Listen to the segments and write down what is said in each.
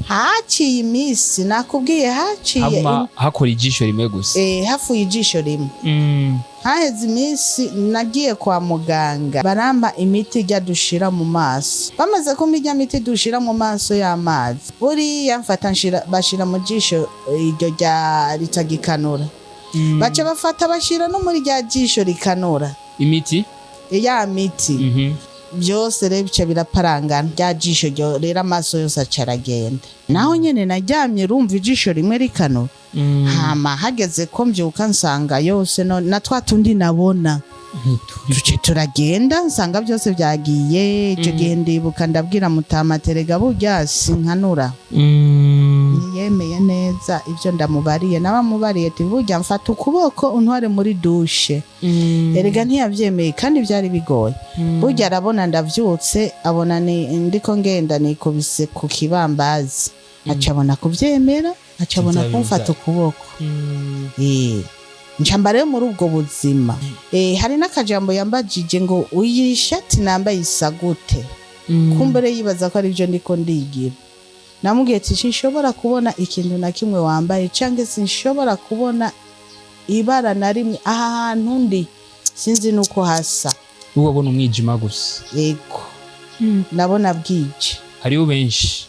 Haciye iminsi, nakubwiye, haciye Haguma hakora ijisho rimwe gusa. Hafuye ijisho rimwe. Haheze iminsi nagiye kwa muganga, barampa imiti ijya dushira mu maso. Bamaze kumpa ijya miti dushira mu maso y'amazi, buriya mfata bashira mu jisho iryo rya ritagikanura. Baca bafata bashira no muri rya jisho rikanura. Imiti. Ya miti. Byose rero bica biraparangana, rya jisho ryo rero amaso yose aca aragenda. Naho nyene naryamye, rumva ijisho rimwe rikanura. Hama hageze ko mbyuka, nsanga yose no, na twa tundi nabona tuce turagenda, nsanga byose byagiye. Icyo gihe ndibuka ndabwira mutama, terega burya sinkanura. Ntiyemeye neza ibyo ndamubariye, nabamubariye ati burya mfata ukuboko untware muri douche. Erega ntiyabyemeye kandi byari bigoye. Burya arabona ndavyutse, abona ni ndiko ngenda nikubise ku kibambazi, aca abona kuvyemera, aca abona Ivyo kumfata ukuboko. Ncamba rero muri ubwo buzima. Hari n'akajambo yambajije ngo iyi shati nambaye isa gute? Kumbere yibaza ko ari byo ndiko ndigira. Namubwiye ati sinshobora kubona ikintu na kimwe wambaye, canke sinshobora kubona ibara na rimwe aha hantu ndi, sinzi nuko hasa. Wowe wabona umwijima gusa. Yego, ndabona bwije. Hariho benshi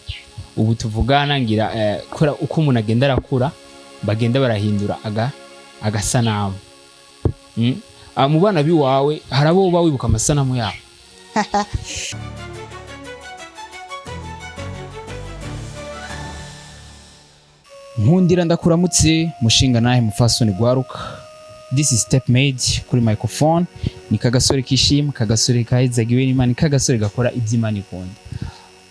ubu tuvugana ngira kubera uko umuntu agenda arakura bagenda barahindura agasanamu. Ah, mu bana biwawe hari abo uba wibuka amasanamu yabo? Nkundira ndakuramutse mushinga nahe mufasoni gwaruka. This is Step Made kuri microphone. Ni kagasore kishima, kagasore kahezagiwe n'Imana, kagasore gakora iby'Imana ikunda.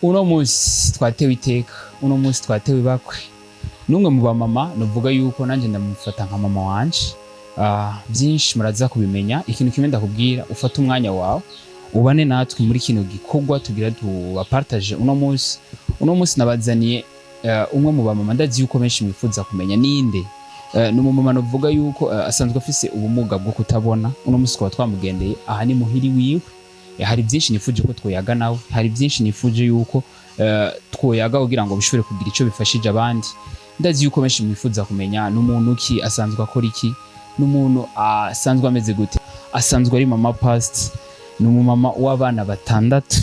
Uno munsi twatewe iteka, uno munsi twatewe bakwe n'umwe mu bamama nuvuga yuko nanjye ndamufata nka mama wanje. Byinshi muraza kubimenya. Ikintu kimwe ndakubwira, ufate umwanya wawe ubane natwe muri kino gikorwa tugira tubapartage uno munsi. Uno munsi nabazaniye umwe mu bamama ndazi yuko benshi mwifuza kumenya ninde. Ni umumama nuvuga yuko asanzwe afise ubumuga bwo kutabona. Uno munsi tukaba twamugendeye aha ni muhiri wiwe. Hari byinshi nifuje ko twoyaga nawe, hari byinshi nifuje yuko twoyaga kugira ngo bishobore kugira icyo bifashije abandi. Ndazi yuko benshi mwifuza kumenya n'umuntu ki, asanzwe akora iki, n'umuntu asanzwe ameze gute. Asanzwe ari mama past, ni umumama w'abana batandatu,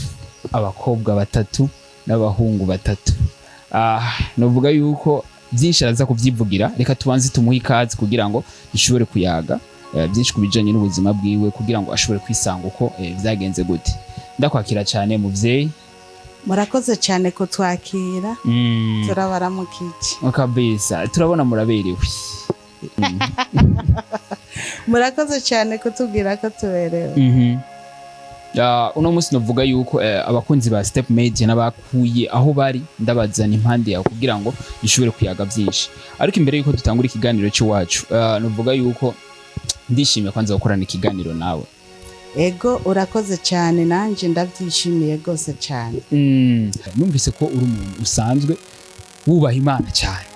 abakobwa batatu n'abahungu batatu. Novuga yuko byinshi araza kubyivugira. Reka tubanze tumuhe ikaze kugira ngo dushobore kuyaga byinshi ku bijanye n'ubuzima bwiwe, kugira ngo ashobore kwisanga uko vyagenze gute. Ndakwakira cyane muvyeyi. Murakoze cyane kutwakira. Turabaramukije. Kabisa, turabona muraberewe. Murakoze cyane kutubwira ko tuberewe. Uno munsi novuga yuko abakunzi ba Step Media n'abakuye aho bari ndabazana impande yawe kugira ngo dushobore kuyaga byinshi. Ariko imbere yuko dutangura ikiganiro cy'iwacu, novuga yuko ndishimiye kwanza gukorana ikiganiro nawe. Ego, urakoze cyane, nanjye ndabyishimiye rwose cyane. Numvise ko uri umuntu usanzwe wubaha Imana cyane.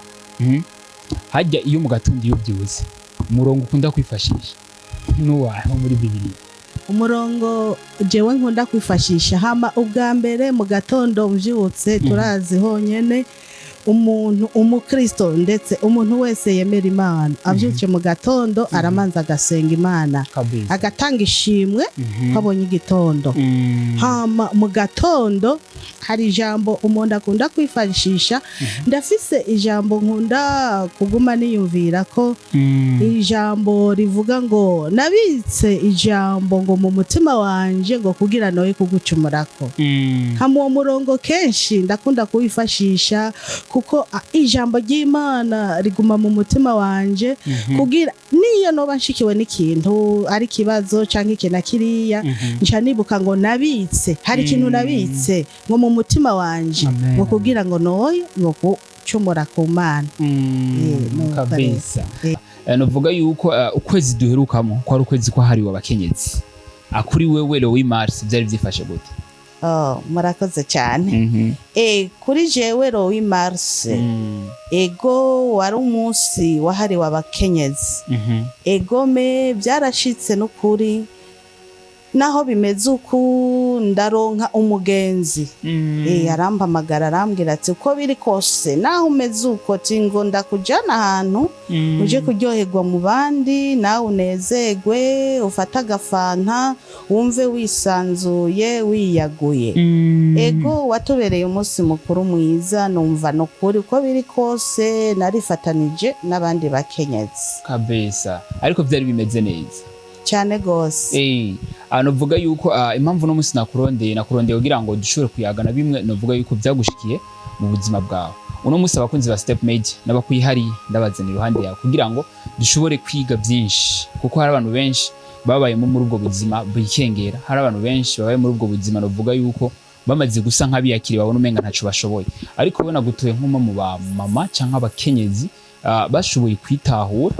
Hajya iyo mu gatondo iyo ubyutse, umurongo ukunda kwifashisha n'uwahe wo muri Bibiliya? Umurongo jewe nkunda kwifashisha, hama ubwa mbere mu gatondo mbyutse, turazi honyene umuntu umukristo ndetse umuntu wese yemera Imana abyutse mu gatondo aramanza agasenga Imana, agatanga ishimwe ko abonye igitondo. Hama mu gatondo hari ijambo umuntu akunda kwifashisha. Ndafise ijambo nkunda kuguma niyumvira ko ijambo rivuga ngo nabitse ijambo ngo mu mutima wanje ngo kugira noye kugucumurako. Hama uwo murongo kenshi ndakunda kuwifashisha kuko ijambo ry'Imana riguma mu mutima wanje, kugira niyo noba nshikiwe n'ikintu ari ikibazo canke iki na kiriya, nca nibuka ngo nabitse, hari ikintu nabitse ngo mu mutima wanje Amen. ngo kugira ngo noye ngo gucumura ku Mana. Nuko Kabisa. rero. Novuga yuko ukwezi duherukamo kwari ukwezi kwahariwe abakenyezi. Akuri wewe le 8 mars byari byifashe gute? Oh, murakoze cyane. Kuri jewe le 8 mars, ego, wari umunsi wahariwe abakenyezi. Egome, byarashitse n'ukuri. Naho bimeze uku, ndaronka umugenzi. Arampamagara, arambwira ati: "Uko biri kose, naho umeze uko, tingo ndakujana ahantu uje kuryoherwa mu bandi, nawe unezerwe, ufate agafanta, wumve wisanzuye, wiyaguye." Ego, watubereye umunsi mukuru mwiza. Numva nukuri, uko biri kose, narifatanije n'abandi bakenyezi. Kabisa, ariko byari bimeze neza. Cyane gose. Novuga yuko impamvu no musi nakurondeye kugira ngo dushobore kuyagana bimwe, novuga yuko byagushikiye mu buzima bwawe. Uno musi abakunzi ba Step Media n'abakwihariye ndabazana iruhande yawe kugira ngo dushobore kwiga byinshi, kuko hari abantu benshi babayemo muri ubwo buzima bikengera, hari abantu benshi babaye muri ubwo buzima, novuga yuko bamaze gusa nk'abiyakiriye, babona umenga ntaco bashoboye. Ariko ubona gutuye nk'umwe mu ba mama canke abakenyezi bashoboye kwitahura,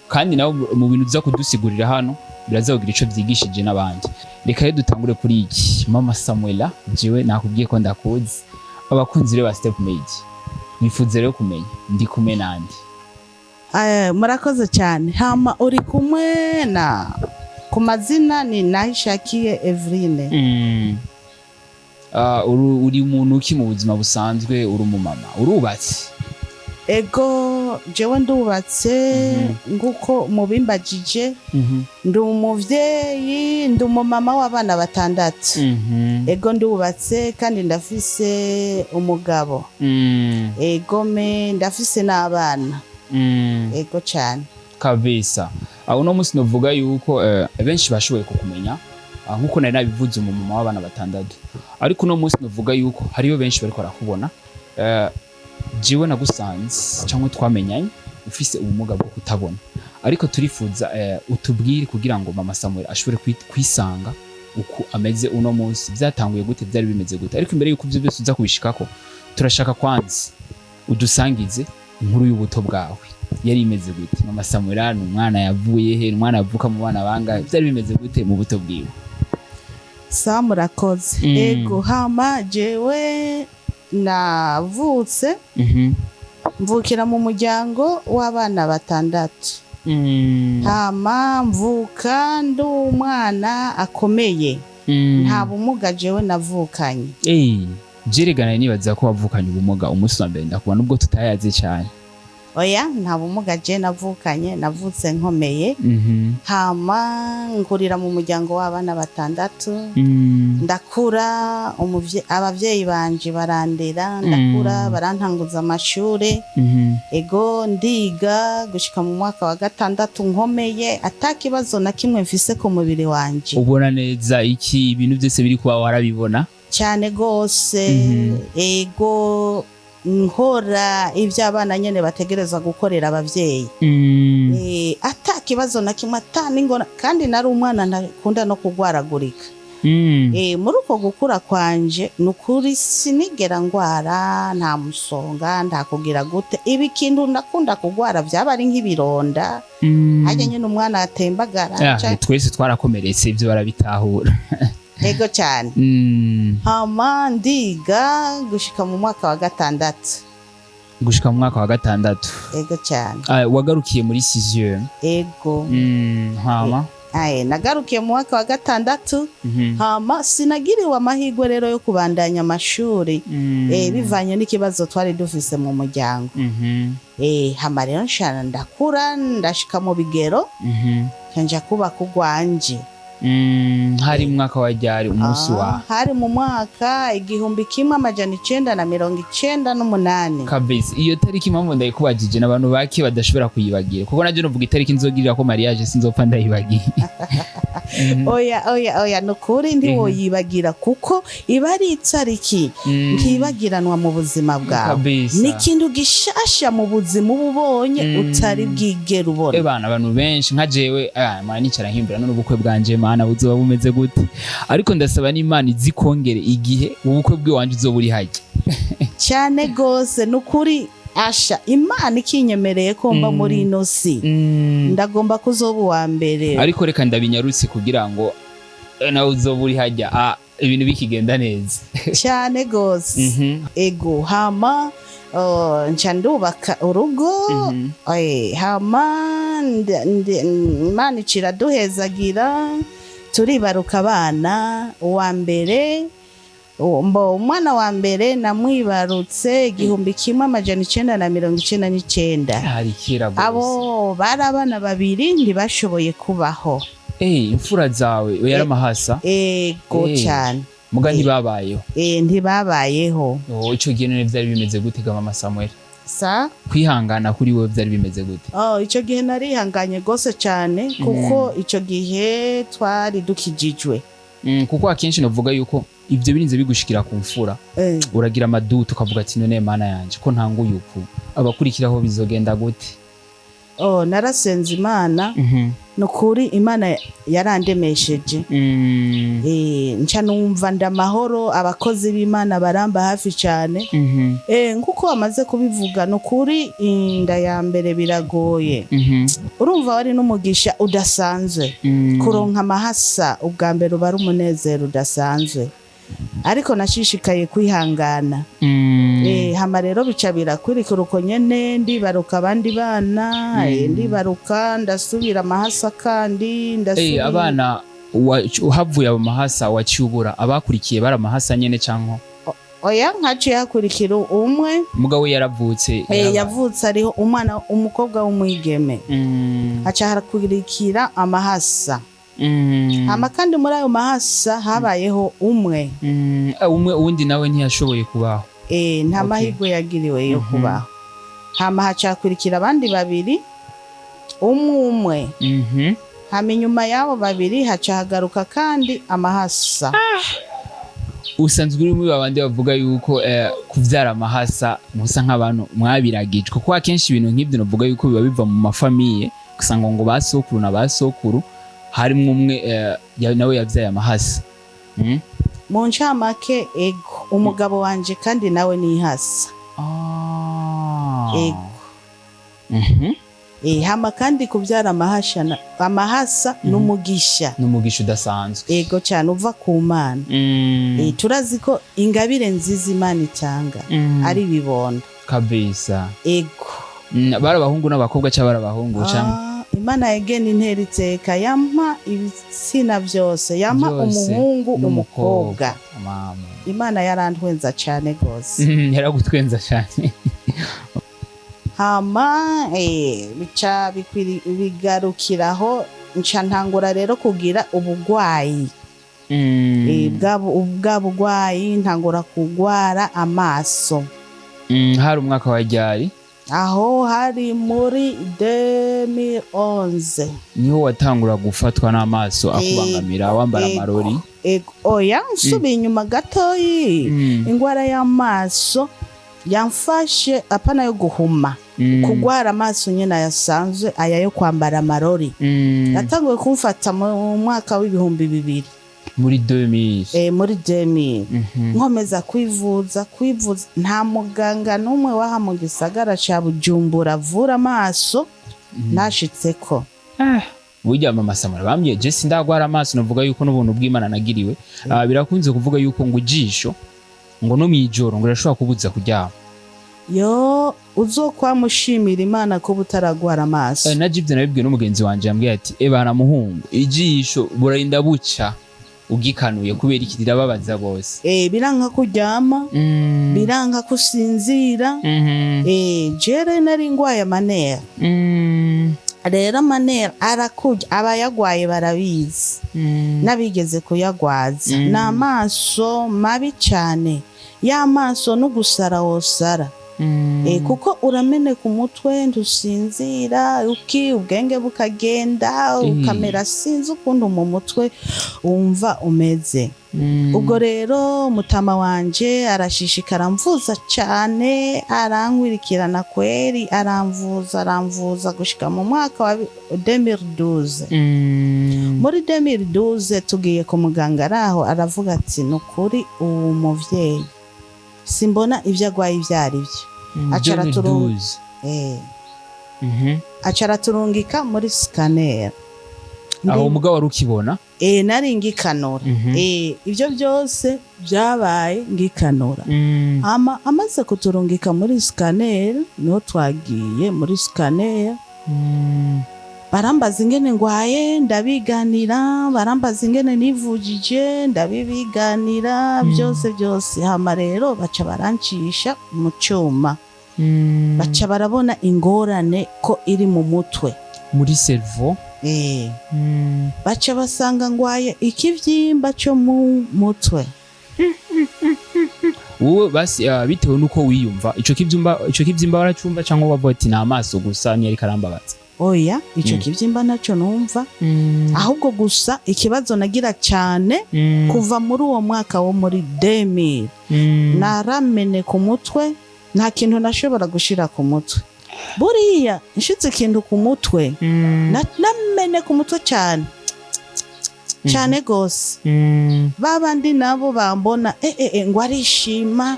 kandi nawe mu bintu uza kudusigurira hano biraza kugira ico vyigishije n'abandi. Reka rero dutangure kuri iki. Mama Samuela, jewe nakubwiye ko ndakuzi, abakunzi rero ba Step Media bifuze rero kumenya ndi kumwe nande. Murakoze cyane. Hama uri kumwe na, ku mazina ni Nahishakiye Eveline. Uri muntu ki mu buzima busanzwe? Uri umumama, urubatse? Ego, jewe ndubatse. Nguko mubimbajije, ndi umuvyeyi, ndi umumama w'abana batandatu. Ego, ndubatse kandi ndafise umugabo. Ego me, ndafise n'abana. Ego cyane. Kabisa. Uno munsi novuga yuko benshi bashoboye kukumenya nkuko nari nabivuze, umumama w'abana batandatu, ariko uno munsi novuga yuko hariyo benshi bariko barakubona. Jewe nagusanze cyangwa twamenyanye ufise ubumuga bwo kutabona, ariko turifuza utubwire kugira ngo mama Samuel ashobore kwisanga uku ameze uno munsi, byatanguye gute, byari bimeze gute? Ariko imbere yuko ibyo byose uza kubishikako, turashaka kwanza udusangize inkuru y'ubuto bwawe. Yari imeze gute? Mama Samuel ni umwana yavuye he? Ni umwana yavuka mu bana bangahe? Byari bimeze gute mu buto bwiwe? Sawa, murakoze. Ego, hama jewe navutse, mvukira mu muryango w'abana batandatu. Hama mvuka ndi umwana akomeye. Nta bumuga jewe navukanye. Eh, jeregana nibaza ko wavukanye ubumuga umunsi wa mbere ndakubona, nubwo tutayazi cyane. Oya, nta bumuga je navukanye, navutse nkomeye. Hama nkurira mu muryango w'abana batandatu. Ndakura, abavyeyi banje barandera, ndakura, barantanguza amashure. Ego, ndiga gushika mu mwaka wa gatandatu nkomeye, ata kibazo na kimwe mfise ku mubiri wanje. Ubona neza iki, ibintu byose biri kuba warabibona? Cyane gose. Ego, nkora ibyo abana nyene bategerezwa gukorera abavyeyi. Ata kibazo na kimwe, ata n'ingona, kandi nari umwana ntakunda no kugwaragurika. Muri uko gukura kwanje, ni ukuri sinigera ngwara, nta musonga, nta kugira gute. Ibi kintu ndakunda kugwara byaba ari nk'ibironda, harya nyine umwana atembagara. Twese twarakomeretse, ibyo barabitahura. Ego cyane. Hama ndiga gushika mu mwaka wa gatandatu. Gushika mu mwaka wa gatandatu. Ego cyane. Wagarukiye muri sixième? Ego. Hama? Aye, nagarukiye mu mwaka wa gatandatu. Hama sinagiriwe amahirwe rero yo kubandanya amashuri, bivanye n'ikibazo twari dufise mu muryango. Hama rero nshana ndakura, ndashika mu bigero, nja kubaka urwanje. Hari mu mwaka wa ryari, umunsi wa? Hari mu mwaka 1998. Kabisa, iyo tariki impamvu ndayikubajije, n'abantu bake badashobora kuyibagira, kuko najye nuvuga itariki nzogirira ko mariage sinzopfa ndayibagiye. Oya, oya, oya, ni ukuri ntiwoyibagira, kuko iba ari itariki ntibagiranwa mu buzima bwawe. Ni ikintu gishasha mu buzima uba ubonye, utari bwigere ubona. Ebana, abantu benshi nka jewe mana nicara nkimbira none ubukwe bwanje mana buzoba bumeze gute? Ariko ndasaba n'Imana izikongere igihe ubukwe bw'iwanje uzoba uri hajya. Cyane gose, ni ukuri asha, Imana ikinyemereye ko mba muri ino si, ndagomba kuzoba uwa mbere. Ariko reka ndabinyarutse kugira ngo nawe uzoba uri hajya ibintu bikigenda neza. Cyane gose. Ego, hama nca ndubaka urugo. Hama Imana icira duhezagira, Turibaruka abana. Uwa mbere, mbo umwana wa mbere namwibarutse 1999. Hari kera gose. Abo bari abana babiri, ntibashoboye kubaho. Imfura zawe we yari amahasa? Ego. Cyane. Muga ntibabayeho? Ntibabayeho. Oh, ico gihe none vyari bimeze gute ga mama Samuel? Sa? Kwihangana kuri wowe vyari bimeze gute? Oh, icyo gihe narihanganye rwose cyane, kuko icyo gihe twari dukijijwe. Kuko akenshi novuga yuko ivyo birinze bigushikira ku mfura, uragira amaduta ukavuga ati: "None Mana yanje, ko ntanguye uku, abakurikiraho bizogenda gute?" Oh, narasenze Imana. Ni ukuri Imana yarandemesheje. Nca numva ndamahoro, abakozi b'Imana baramba hafi cyane. Nkuko bamaze kubivuga, ni ukuri inda ya mbere biragoye. Urumva wari n'umugisha udasanzwe. Kuronka amahasa ubwa mbere uba ari umunezero udasanzwe, ariko nashishikaye kwihangana. Hama rero bica birakurikira uko nyene, ndibaruka abandi bana. Ndibaruka, ndasubira amahasa kandi ndasubira. Abana uhavuye abo mahasa waciye ubura, abakurikiye bari amahasa nyene canke? Oya, nkaciye hakurikira umwe. Mugabo we yaravutse? Yarabaye. Yavutse ariho, umwana umukobwa w'umwigeme. Haca harakurikira amahasa. Hama kandi muri ayo mahasa habayeho umwe. Umwe uwundi nawe ntiyashoboye kubaho? Nta mahirwe yagiriwe yo kubaho. Hama haca hakurikira abandi babiri, umwe umwe. Hama inyuma y'abo babiri haca hagaruka kandi amahasa. Usanzwe uri muri babandi bavuga yuko kuvyara amahasa musa nk'abantu mwabiragijwe, kuko akenshi ibintu nk'ibyo navuga yuko biba biva mu ma famille, usanga ngo ba sokuru na ba sokuru harimwo umwe nawe yavyaye amahasa. Mu ncamake, ego, umugabo wanje kandi nawe ni ihasa. Ego. Hama kandi kubyara amahasa n'umugisha. N'umugisha udasanzwe. Ego cyane, uva ku Mana. Turazi ko ingabire nziza Imana itanga ari ibibondo. Kabisa. Ego. Bari abahungu n'abakobwa cyangwa bari abahungu cyangwa? Ah, Imana yagena intera iteka, yampa ibitsina byose, yampa Byose, umuhungu, n'umukobwa. umukobwa. Mama. Imana yarantwenza cyane rwose. Yaragutwenza cyane. Hama bica bigarukiraho, nca ntangura rero kugira ubugwayi. Bwa bugwayi, ntangura kugwara amaso. Hari umwaka wa ryari? Aho hari muri 2011. Niho watangura gufatwa n'amaso akubangamira, wambara amarori? Ego, oya, nsubiye inyuma gatoyi, ingwara y'amaso yamfashe, apana yo guhuma, kugwara amaso nyine ayasanzwe, aya yo kwambara amarori, yatanguye kumfata mu mwaka w'2000. Muri 2000? Muri 2000. Nkomeza kwivuza, kwivuza, nta muganga n'umwe waha mu gisagara ca Bujumbura avura amaso ntashitseko. Burya mama Samara bambwiye, je sindagwara amaso, navuga yuko n'ubuntu bw'Imana nagiriwe. Birakunze kuvuga yuko ngo ijisho ngo no mwijoro ngo rirashobora kubuza kuryama. Yo, uzokwamushimira Imana kuba utaragwara amaso. Na jivyo nabibwiwe n'umugenzi wanje, yambwiye ati: "Ebana muhungu, ijisho burarinda buca ugikanuye kubera iki, rirababaza gose." Biranka kuryama, biranka kusinzira. Jere nari ngwaye ama nerfs. Rero ama nerfs arakurya, abayagwaye barabizi, n'abigeze kuyagwaza. Ni amaso mabi cyane, y'amaso no gusara wosara. Kuko urameneka umutwe, ntusinzira, uki ubwenge bukagenda, ukamera sinzi ukuntu mu mutwe wumva umeze. Ubwo rero mutama wanje arashishikara amvuza cyane, arankwirikirana kweri, aramvuza, aramvuza gushika mu mwaka wa 2012. Muri 2012 tugiye ku muganga araho, aravuga ati: "Ni ukuri uwo muvyeyi simbona ibyo agwaye ibyo ari byo." Aca 2012. Aca araturungika muri scanner. Aho umugabo wari ukibona? Nari ngikanura. Ibyo byose byabaye ngikanura. Ama amaze kuturungika muri scanner, niho twagiye muri scanner. Barambaza ingene ngwaye, ndabiganira. Barambaza ingene nivujije, ndabibiganira byose byose. Hama rero baca barancisha mu cyuma, baca barabona ingorane ko iri mu mutwe. Muri cerveau. Baca basanga ngwaye ikivyimba cyo mu mutwe. Wowe basi, bitewe nuko wiyumva, ico kivyimba waracumva cyangwa wavuga ati ni amaso gusa niyo ariko arambabaza? Oya, ico kivyimba ntaco numva, ahubwo gusa ikibazo nagira cyane kuva muri uwo mwaka wo muri 2000, naramene ku mutwe, nta kintu nashobora gushira ku mutwe. Buriya nshitse ikintu ku mutwe, namene ku mutwe cyane cyane gose. Babandi nabo bambona ngo arishima,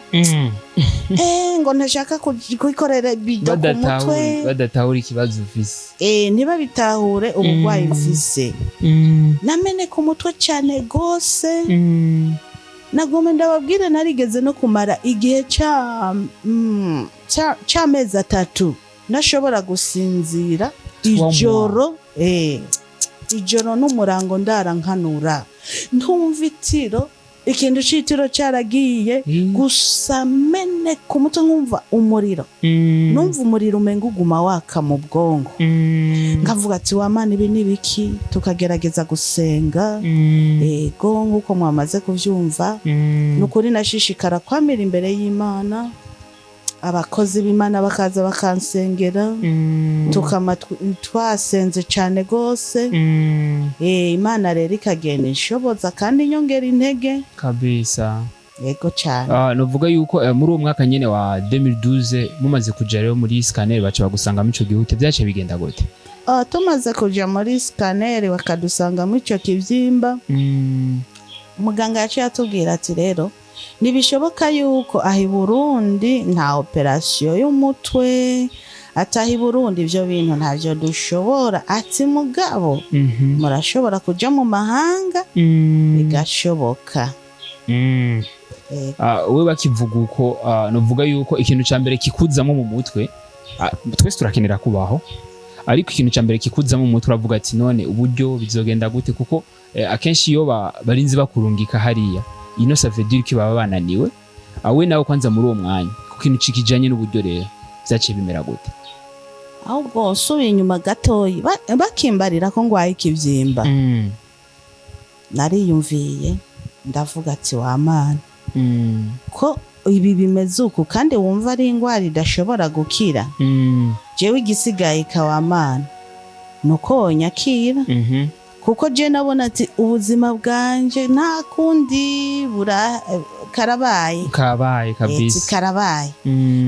ngo ntashaka kwikorera ibido ku mutwe. Badatahura ikibazo ufise. Ntibabitahure uburwayi mfise. Namene ku mutwe cyane gose. Nagome ndababwire, narigeze no kumara igihe c'amezi 3 ntashobora gusinzira. Trois. Ijoro n'umurango ndara nkanura, ntumva itiro, ikintu c'itiro caragiye. Gusa mene ku mutwe nkumva umuriro, numva umuriro umenga uguma waka mu bwonko. Nkavuga ati: "Wa Mana, ibi ni biki?" Tukagerageza gusenga. Ego, nk'uko mwamaze kuvyumva, ni ukuri nashishikara kwamira imbere y'Imana, abakozi b'Imana bakaza bakansengera, tukama twasenze cyane rwose. Imana rero ikagenda inshoboza kandi inyongera intege. Kabisa. Yego cyane. Novuga yuko muri uwo mwaka nyene wa 2012, mumaze kuja rero muri scanner baca bagusangamo ico gihute, vyaciye bigenda gute? Tumaze kuja muri scanner bakadusangamo ico kivyimba, muganga yaciye atubwira ati: "Rero ntibishoboka yuko aha i Burundi nta opération y'umutwe, ataha i Burundi ibyo bintu ntabyo dushobora," ati: "Mugabo murashobora kuja mu mahanga bigashoboka." We bakivuga uko, novuga yuko ikintu ca mbere kikuzamo mu mutwe, twese turakenera kubaho, ariko ikintu ca mbere kikuzamo mu mutwe uravuga ati: "None uburyo bizogenda gute?" Kuko akenshi iyo barinzi bakurungika hariya ino, ça veut dire ko baba bananiwe. We nawe kwanza muri uwo mwanya, ku kintu cikijanye n'uburyo rero vyaciye bimera gute? Ahubwo nsubiye inyuma gatoyi, bakimbarira ko ngwaye ikivyimba, nariyumviye ndavuga ati: "Wa Mana, ko ibi bimeze uku kandi wumva ari indwara idashobora gukira, jewe igisigaye ka Mana nuko wonyakira." Kuko je nabona ati ubuzima bwanje nta kundi, bura karabaye. Kabaye. Ati Kabisa. karabaye.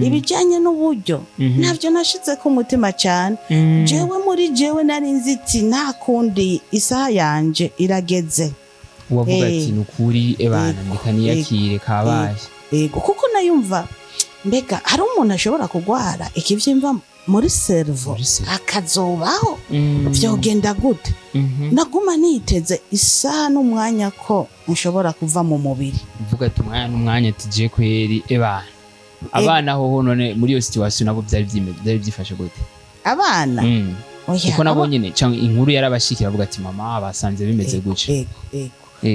Ibijyanye n'uburyo, ntabyo nashize ku mutima cyane. Jewe muri jewe nari nzi iti nta kundi, isaha yanje irageze. Wavuga ati nukuri ebana, ndeka niyakire, kabaye. Yego, kuko nayumva mbega hari umuntu ashobora kurwara ikibyimba muri cerveau Muri cerveau. akazobaho, vyogenda gute? Naguma niteze isaha n'umwanya ko nshobora kuva mu mubiri. Uvuga ati umwanya n'umwanya, ati je kweri ebana. Abana hoho none muri iyo situation nabo byari byifashe gute? Abana? Oya, Kuko nabo nyene canke inkuru yarabashikira avuga ati mama basanze bimeze gutya. Ego.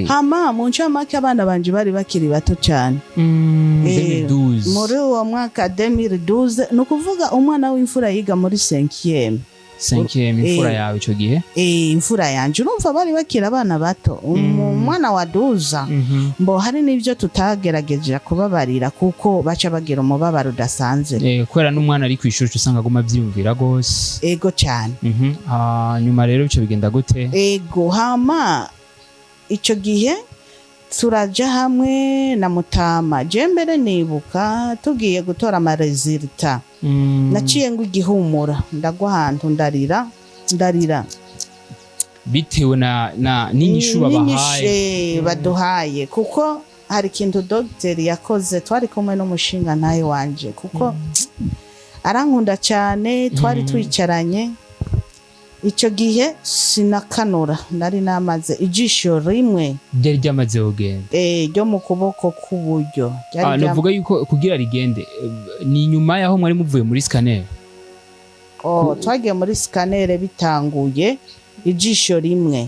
Hama mu ncamake, abana banje bari bakiri bato cyane. 2012. Muri uwo mwaka 2012, ni ukuvuga umwana w'imfura yiga muri 5e. Cinquième, imfura yawe ico gihe? Imfura yanje, urumva bari bakiri abana bato. Umwana wa 12, mbo hari n'ibyo tutagerageje kubabarira kuko baca bagira umubabaro udasanzwe. Kubera n'umwana ari kw'ishuri usanga aguma avyiyumvira gose. Ego cyane. Hanyuma rero ico bigenda gute? Ego, hama icyo gihe turaja hamwe na mutama. Je mbere nibuka tugiye gutora ama résultats, naciye ngo igihumura, ndagwa ahantu ndarira ndarira. Bitewe na n'inyishu babahaye. N'inyishu baduhaye, kuko hari ikintu dogiteri yakoze. Twari kumwe n'umushinga ntaye wanje, kuko arankunda cyane, twari twicaranye icyo gihe, sinakanura, nari namaze ijisho rimwe Ryari ryamaze kugenda. Ryo mu kuboko k'uburyo. Ryari Novuga yuko kugira rigende ni nyuma yaho mwari muvuye muri scanner. Oh, twagiye muri scanner bitanguye ijisho rimwe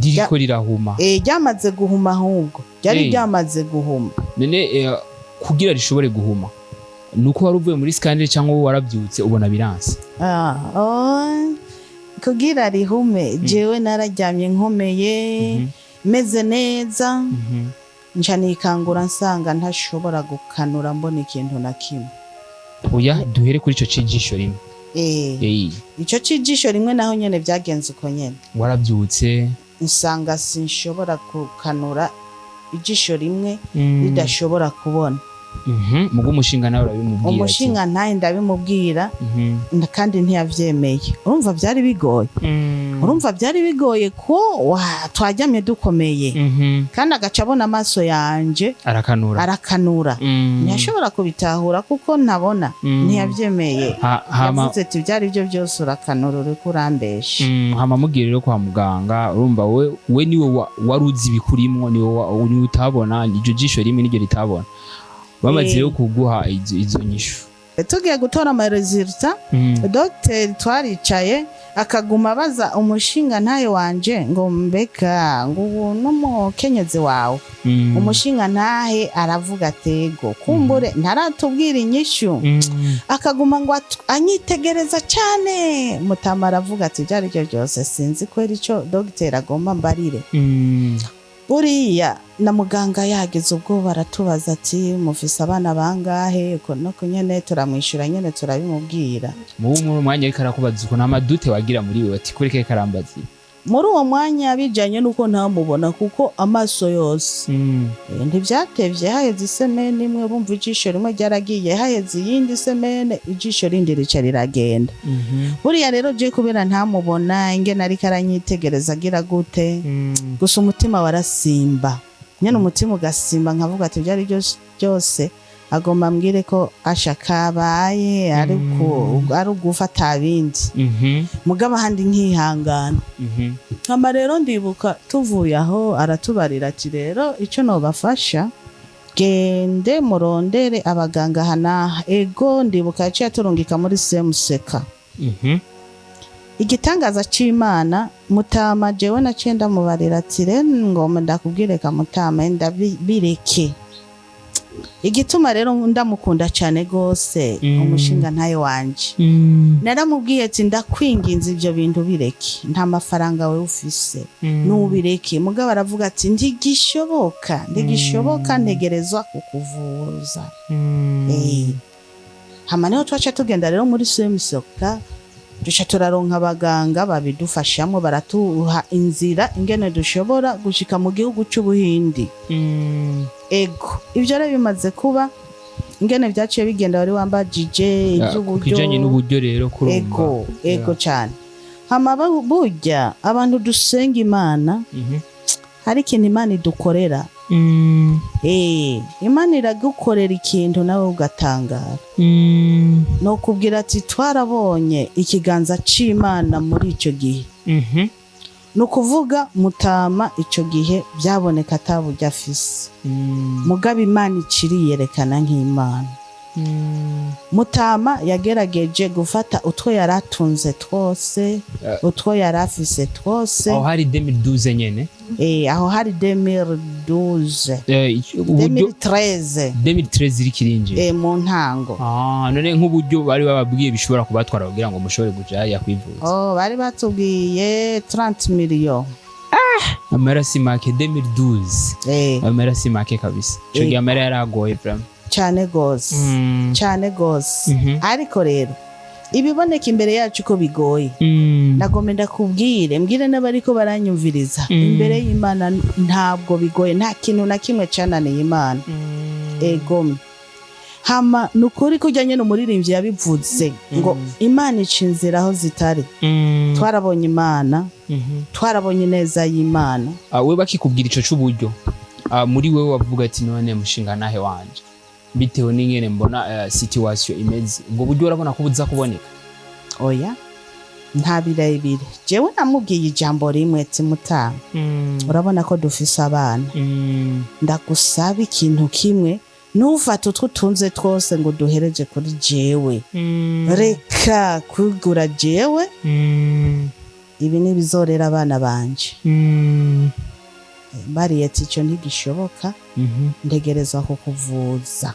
ririko rirahuma. Ryamaze guhuma, ahubwo ryari ryamaze guhuma. None kugira rishobore guhuma nuko wari uvuye muri scanner, cyangwa wowe warabyutse ubona biranse? Ah, oh, kugira rihume, jewe nararyamye nkomeye, meze neza, nca nikangura nsanga ntashobora gukanura, mbona ikintu na kimwe. Oya, duhere kuri ico cijisho rimwe. Ico cijisho rimwe naho nyene vyagenze uko nyene. Warabyutse? Nsanga sinshobora gukanura, ijisho rimwe ridashobora kubona. Mugo umushinga nawe urabimubwira ati- Umushinga ntaye ndabimubwira, kandi ntiyavyemeye. Urumva vyari bigoye. Urumva byari bigoye ko twaryamye dukomeye, kandi agaca abona amaso yanje arakanura. Arakanura. Ntiyashobora kubitahura kuko ntabona. Ntiyabyemeye. Hama Yavuze ati: "Ibyo ari byo byose urakanura, uriko urambesha." Hama mubwira rero kwa muganga, urumva we niwe wari uzi ibikurimwo, niwe niwe utabona, iryo jisho rimwe niryo ritabona. Bamaze rero kuguha izo nyishu? Tugiye gutora ama résultats, dogiteri twaricaye, akaguma abaza umushinga ntahe wanje ngo: "Mbega ngo ubu n'umukenyezi wawe?" Umushinga ntahe aravuga atego kumbure ntaratubwira inyishu. Akaguma ngo anyitegereza cyane. Mutama aravuga ati: "Ibyo ari byo byose sinzi kwera icyo dogiteri agomba mbarire." Buriya na muganga yagize ubwoba, aratubaza ati: "Mufise abana bangahe?" Uko no nyene turamwishyura nyene, turabimubwira. Mubu muri umwanya ariko arakubaza ukuntu ama doutes wagira muri we, ati kuri karambazi? Muri uwo mwanya, bijanye n'uko ntamubona kuko amaso yose, ntivyatevye, haheze i semaine imwe bumva ijisho rimwe ryaragiye, haheze iyindi semaine ijisho rindi rica riragenda. Buriya rero je kubera ntamubona ingene ariko aranyitegereza agira gute, gusa umutima warasimba nyene, umutima ugasimba, nkavuga ati byari byose agomba ambwire ko asha kabaye ari ari ugufa atabindi. Mugabo ahandi nkihangana. Hama rero ndibuka tuvuye aho, aratubarira ati: "Rero icyo nobafasha, gende murondere abaganga aha n'aha." Ego, ndibuka yaciye aturungika muri semuseka. Igitangaza c'Imana, mutama jewe naciye ndamubarira ati: "Rero ngomba ndakubwire ka mutama, ndabireke." Igituma rero ndamukunda cyane gose, umushinga ntayo wanje, naramubwiye ati: "Ndakwinginze, ibyo bintu bireke, nta mafaranga wewe ufise, nubireke." Mugabo aravuga ati: "Ntigishoboka, ntigishoboka, ntegerezwa kukuvuza." Hama niho twaca tugenda rero muri semusoka, duca turaronka abaganga babidufashamo, baratuha inzira ingene dushobora gushika mu gihugu c'Ubuhindi. Ego, ivyo rero bimaze kuba, ingene vyaciye bigenda wari wambajije. Ku kijanye Ivy'uburyo. n'uburyo rero kurumva. Ego, cane. Hama burya abantu dusenga Imana, hari ikintu Imana idukorera. Imana iragukorera ikintu nawe ugatangara. No kubwira ati twarabonye ikiganza c'Imana muri ico gihe. Ni ukuvuga mutama ico gihe byaboneka ataburyo afise, mugabo Imana iciriyerekana nk'Imana. Mutama yagerageje gufata utwo yari atunze twose, utwo yari afise twose. Aho hari 2012 nyene? Aho hari 2012. Uburyo 2013. 2013 iri kirinjira. Mu ntango. Ah, none nk'uburyo bari bababwiye bishobora kubatwara kugira ngo mushobore kuja hariya kwivuza? Oh, bari batubwiye 30 millions. Amahera si make 2012. Amahera si make kabisa ico gihe, amahera yaragoye vraiment. Cyane gose, cyane gose. Ariko rero ibiboneka imbere yacu ko bigoye, nagomba ndakubwire, mbwire n'abariko baranyumviriza, imbere y'Imana ntabwo bigoye, nta kintu na kimwe cananiye Imana. Egome. Hama ni ukuri kujya nyine umuririmbyi yabivuze ngo Imana ica inzira aho zitari. Twarabonye Imana, twarabonye ineza y'Imana. Ah, we bakikubwira ico c'uburyo, muri wewe wavuga ati: "None mushinga nahe wanje, bitewe n'ingene mbona situation imeze, ubwo buryo urabona ko buza kuboneka?" Oya, nta birebire, jewe namubwiye ijambo rimwe ati: "Mutama, urabona ko dufise abana, ndagusaba ikintu kimwe." Ntufate utwo utunze twose ngo duhereje kuri jewe. Reka kugura jewe. Ibi nibizorera abana banje. Mbariye ati icyo ntigishoboka. Ntegereza kukuvuza.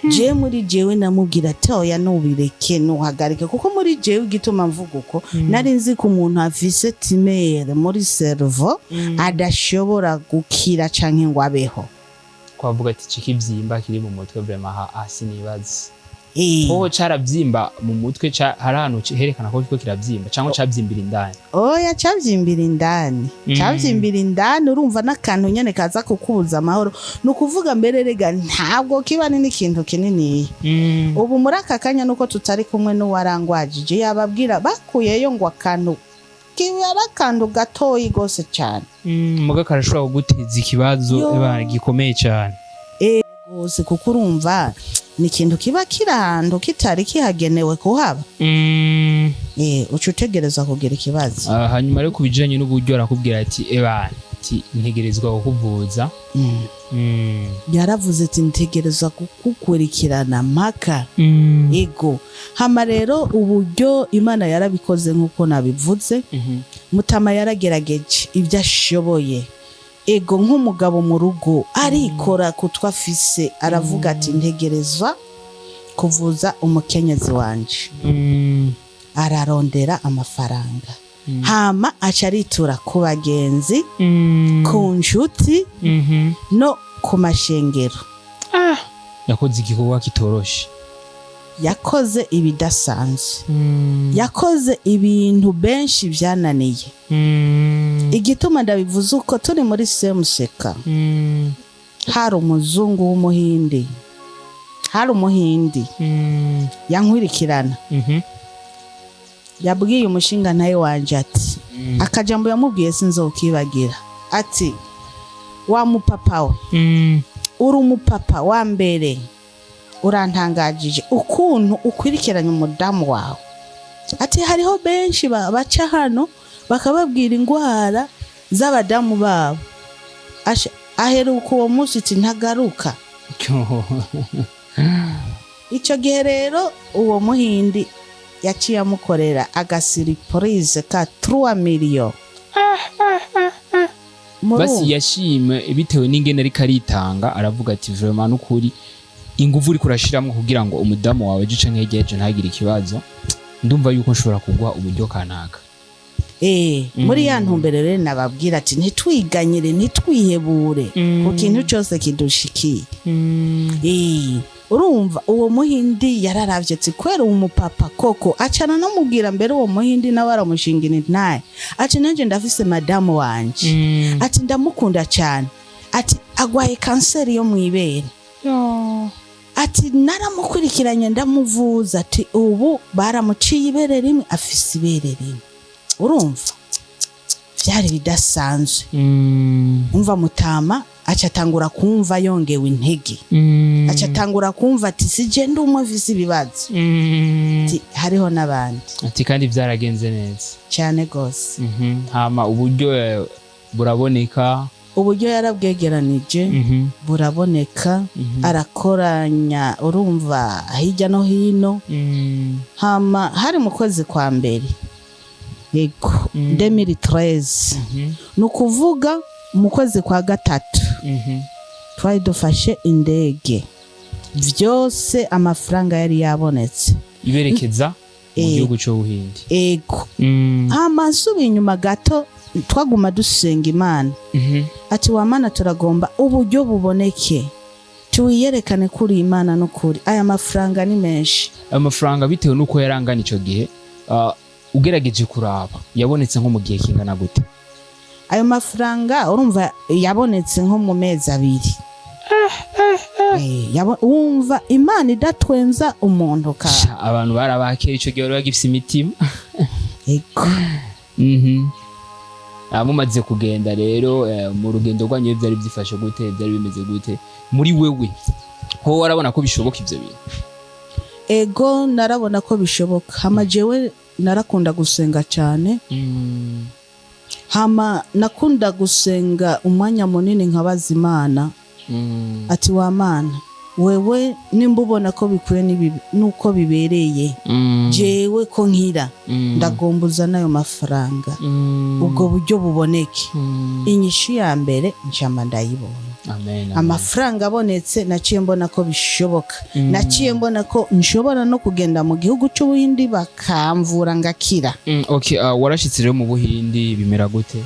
Jewe muri jewe namubwira ati oya, nubireke, nuhagarike, kuko muri jewe igituma mvuga uko, nari nzi ko umuntu afise tumeur muri cerveau adashobora gukira canke ngo abeho. Twavuga ati iki kivyimba kiri mu mutwe vraiment hasi nibaze. Hoho caravyimba mu mutwe, hari ahantu herekana ko kiriko kiravyimba cyangwa cavyimbira indani? Oya, cavyimbira indani. Cavyimbira indani. Urumva n'akantu nyene kaza kukubuza amahoro. Ni ukuvuga mbere rega ntabwo kiba ari n'ikintu kininiya. Ubu muri aka kanya nuko tutari kumwe n'uwarangwajije, yababwira bakuyeyo ngo akantu kiba ari akantu gatoyi gose cyane. Muga karashobora kuguteza ikibazo. Yo. Ebana, gikomeye cyane. Gose, kuko urumva ni ikintu kiba kiri ahantu kitari kihagenewe kuhaba. Uca utegereza kugira ikibazo. Ah, hanyuma rero ku bijanye n'uburyo arakubwira ati ebana, ati ntegerezwa kukuvuza. Yaravuze ati ntegereza kugukurikirana mpaka. Ego, hama rero uburyo Imana yarabikoze nk'uko nabivuze. Mutama yaragerageje ibyo ashoboye, ego, nk'umugabo mu rugo arikora kutwa afise, aravuga ati ntegerezwa kuvuza umukenyezi wanje. Ararondera amafaranga. Hama aca aritura ku bagenzi, ku nshuti no ku mashengero. Yakoze igikorwa kitoroshe. Yakoze ibidasanzwe. Yakoze ibintu benshi byananiye. Igituma ndabivuze uko, turi muri semuseka, hari umuzungu w'umuhindi, hari umuhindi yankwirikirana. Yabwiye umushinga ntawe wanje ati, akajambo yamubwiye sinzokibagira, ati wa mupapa we, uri umupapa wa mbere, urantangajije ukuntu ukwirikiranye umudamu wawe. Ati hariho benshi baca hano bakababwira indwara z'abadamu babo. Aheruka uwo munsi ati ntagaruka. Icyo gihe rero uwo muhindi yaciye amukorera agasurprise ka 3 million. Basi yashime bitewe n'ingene ariko aritanga, aravuga ati vraiment n'ukuri inguvu uriko urashiramwo kugira ngo umudamu wawe ejo canke hirya y'ejo ntagire ikibazo, ndumva yuko nshobora kuguha uburyo kanaka. Muri ya ntumbero rero nababwira ati ntitwiganyire, ntitwihebure ku kintu cyose kidushikiye. Urumva uwo muhindi yararavye ati kwera uwo mupapa koko, acana namubwira mbere uwo muhindi nawe aramushingira intaye, ati nanje ndafise madamu wanje, ati ndamukunda cyane, ati agwaye kanseri yo mwibere, ati naramukurikiranye ndamuvuza, ati ubu baramuciye ibere rimwe, afise ibere rimwe. Urumva vyari bidasanzwe. Umva mutama aca atangura kumva yongewe intege, aca atangura kumva ati sije ndi umwe mfise ibibazo, ati hariho n'abandi. Ati kandi vyaragenze neza. Cyane gose. Hama uburyo buraboneka. Uburyo yarabwegeranije, buraboneka. Arakoranya, urumva, hirya no hino. Hama hari mu kwezi kwa mbere, yego, 2013. Ni ukuvuga mu kwezi kwa gatatu twari dufashe indege, byose amafaranga yari yabonetse. Iberekeza mu gihugu c'Ubuhindi. Ego. Hama nsubiye inyuma gato, twaguma dusenga Imana ati wa Mana, turagomba uburyo buboneke, tuwiyerekane kuri Imana n'ukuri, aya mafaranga ni menshi. Ayo mafaranga bitewe n'uko yarangana ico gihe, ugerageje kuraba yabonetse nko mu gihe kingana gute? Ayo mafaranga urumva yabonetse nko mu mezi 2. Wumva Imana idatwenza umuntu ka. Sha, abantu barabakera ico gihe bari bagifise imitima. Ego. Mumaze kugenda rero, mu rugendo rwanyu byari byifashe gute? Byari bimeze gute muri wewe? Ho warabona ko bishoboka ivyo bintu? Ego, narabona ko bishoboka. Hama jewe narakunda gusenga cyane. Hama nakunda gusenga umwanya munini, nkabaza Imana ati wa Mana Wewe nimba ubona ko bikwiye nuko bibereye, jewe ko nkira, ndagomba n'ayo mafaranga, ubwo buryo buboneke. Inyishu ya mbere ncama ndayibonye. Amen, amen. Amafaranga abonetse, naciye mbona ko bishoboka, naciye mbona ko nshobora no kugenda mu gihugu c'Ubuhindi bakamvura ngakira. Okay, warashitse rero mu Buhindi, bimera gute?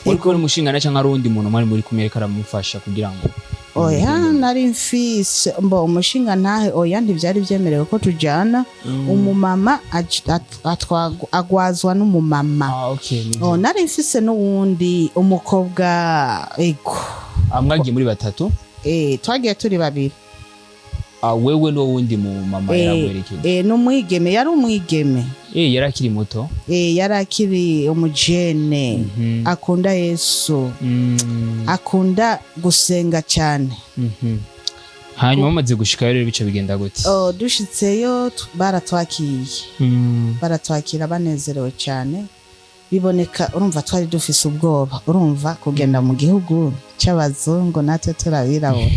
Wari kumwe n'umushinga cyangwa ari uwundi muntu mwari muri kumwe ariko aramufasha kugira ngo? Oya, nari mfise mbo umushinga ntahe. Oya, ntivyari vyemerewe ko tujana. Umumama agwazwa n'umumama. Ah, okay, nivyo. Oh, nari mfise n'uwundi umukobwa, ego. Ah, mwagiye muri batatu? Eh, twagiye turi babiri. Ah, wewe n'uwo wundi mu mama yaraguherekeje? Eh, n'umwigeme, yari umwigeme. Eh, yari akiri muto? Eh, yari akiri umujene, akunda Yesu, akunda gusenga cyane. Hanyuma mumaze gushikayo rero, bica bigenda gute? Oh, dushitseyo baratwakiye, baratwakira banezerewe cyane biboneka. Urumva twari dufise ubwoba, urumva kugenda mu gihugu cy'abazungu natwe turabirabura.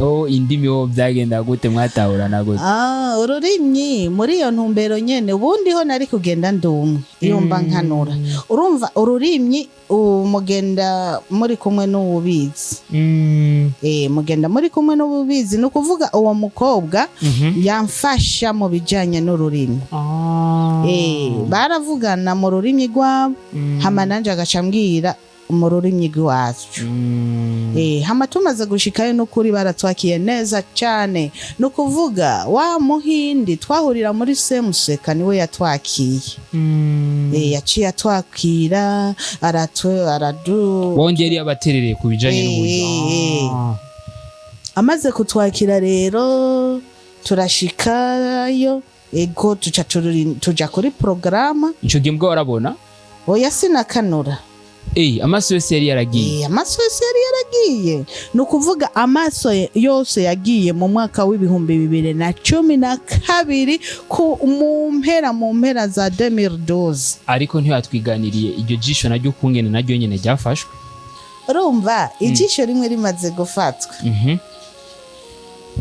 Oh, indimi ho byagenda gute? Mwatahurana gute? Ah, ururimi muri iyo ntumbero nyene, ubundi ho nari kugenda ndumwe iyo mba nkanura. Urumva ururimi mugenda muri kumwe n'uwubizi. Eh, mugenda muri kumwe n'ububizi, ni ukuvuga uwo mukobwa yamfasha mu bijanye n'ururimi. Eh, baravugana mu rurimi rwabo, hama nanje agaca ambwira mu rurimi rw'iwacu. Eh, hama tumaze gushikayo, n'ukuri baratwakiye neza cyane. Ni ukuvuga wa muhindi twahurira muri semuseka niwe yatwakiye. Eh, yaciye atwakira, aratu aradu Wongeye yari yabaterereye ku bijanye n'uburyo? Eh. Ah. Amaze kutwakira rero, turashikayo, ego, tuca tuja kuri porogaramu. Ico gihe mbwa warabona? Oya, sinakanura. Eh, amaso yose yari yaragiye? Eh, amaso yose yari yaragiye. Ni ukuvuga amaso yose yagiye mu mwaka w'2012, ku mu mpera za 2012. Ariko ntibatwiganiriye iryo jisho naryo ukungene naryo nyene ryafashwe. Urumva ijisho rimwe rimaze gufatwa,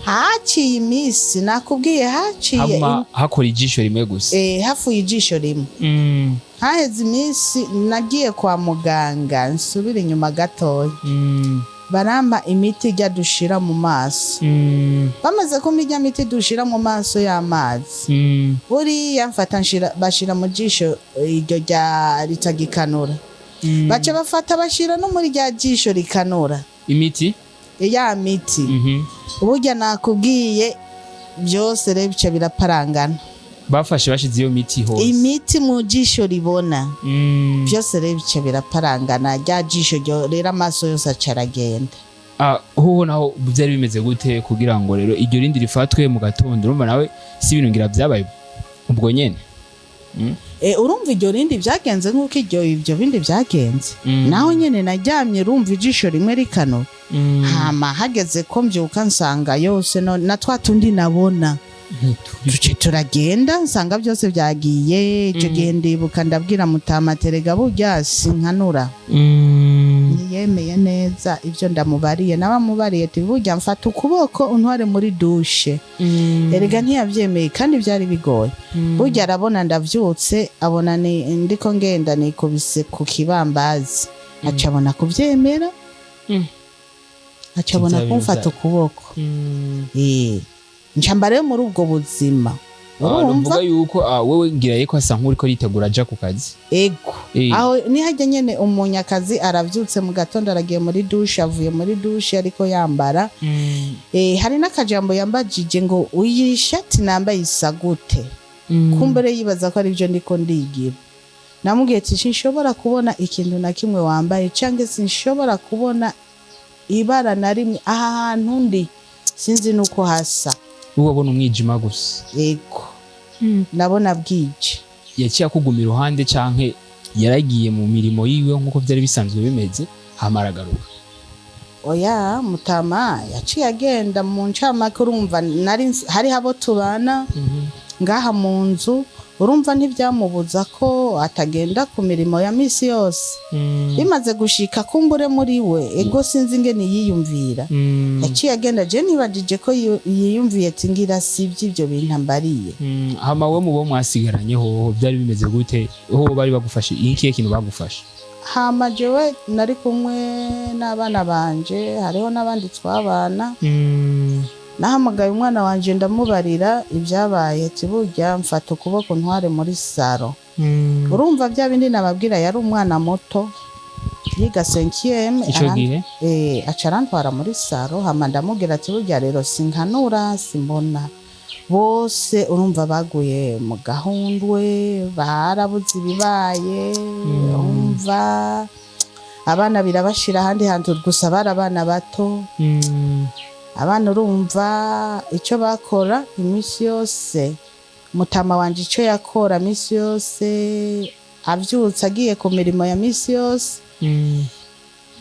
haciye iminsi, nakubwiye, haciye Haguma hakora ijisho rimwe gusa? Eh, hafuye ijisho rimwe. Haheze iminsi nagiye kwa muganga, nsubira inyuma gatoya, barampa imiti ijya dushira mu maso. Bamaze kumpa ijya miti dushira mu maso y'amazi, buriya mfata nshira, bashira mu jisho iryo rya ritagikanura, baca bafata bashira no muri rya jisho rikanura. Imiti? Ya miti. Burya nakubwiye, byose rero bica biraparangana. Bafashe bashize iyo miti hose? Imiti mu jisho ribona. Byose rero bica biraparangana, rya jisho ryo rero amaso yose aca aragenda. Ah, hoho naho byari bimeze gute kugira ngo rero iryo rindi rifatwe mu gatondo? Urumva nawe si ibintu ngira byabaye ubwo nyene. E, urumva iryo rindi byagenze nk'uko ibyo bindi byagenze. Naho nyene naryamye, urumva ijisho rimwe rikano, hama hageze ko mbyuka nsanga yose no, na twa tundi nabona tuce turagenda, nsanga byose byagiye. Icyo gihe ndibuka ndabwira mutama, terega burya sinkanura. Ntiyemeye neza ibyo ndamubariye, nabamubariye ati burya mfata ukuboko untware muri douche. Erega ntiyabyemeye kandi byari bigoye. Burya arabona ndavyutse, abona ni ndiko ngenda nikubise ku kibambazi, aca abona kuvyemera, aca abona Ivya bintu kumfata ukuboko. Eh, nca mba rero muri ubwo buzima. Urumva Nuvuga yuko wewe ngira yeko asa nk'uriko yitegura aja ku kazi. Ego. Eh. Aho nihajya nyene umunyakazi aravyutse mu gatondo, aragiye muri douche, avuye muri douche ariko yambara. Eh, hari n'akajambo yambajije ngo uyi shati nambaye isa gute? Kumbere yibaza ko aribyo ndiko ndigira. Namubwiye ati sinshobora kubona ikintu na kimwe wambaye, cyangwa sinshobora kubona ibara na rimwe aha hantu ndi, sinzi nuko hasa. Wowe wabona umwijima gusa? Ego, nabona bwije. Yaciye akuguma iruhande canke yaragiye mu mirimo yiwe nk'uko vyari bisanzwe bimeze, hama aragaruka? Oya, mutama yaciye agenda. Mu ncamake, urumva nari hariho abo tubana. Ngaha mu nzu, urumva, ntibyamubuza ko atagenda ku mirimo ya misi yose. Bimaze gushika, kumbure muri we, ego, sinzi ingene yiyumvira, yaciye agenda. Je nibajije ko yiyumviye ati ngira sivyo ibyo bintu ambariye. Hama we mubo mwasigaranye hoho byari bimeze gute? Hoho bari bagufashe ikihe kintu bagufashe? Hama jewe nari kumwe n'abana banje, hariho n'abandi twabana. Nahamagaye umwana wanje, ndamubarira ibyabaye, ati burya mfata ukuboko ntware muri salon. Urumva bya bindi nababwira, yari umwana muto, yiga cinquième. Ico gihe. Aca arantwara muri salon. Hama ndamubwira ati burya rero sinkanura, simbona. Bose urumva baguye mu gahundwe, barabuze ibibaye. Urumva abana birabashira ahandi hantu, gusa bari abana bato. Abana, urumva icyo bakora iminsi yose, mutama wanje icyo yakora iminsi yose, avyutse agiye ku mirimo ya minsi yose,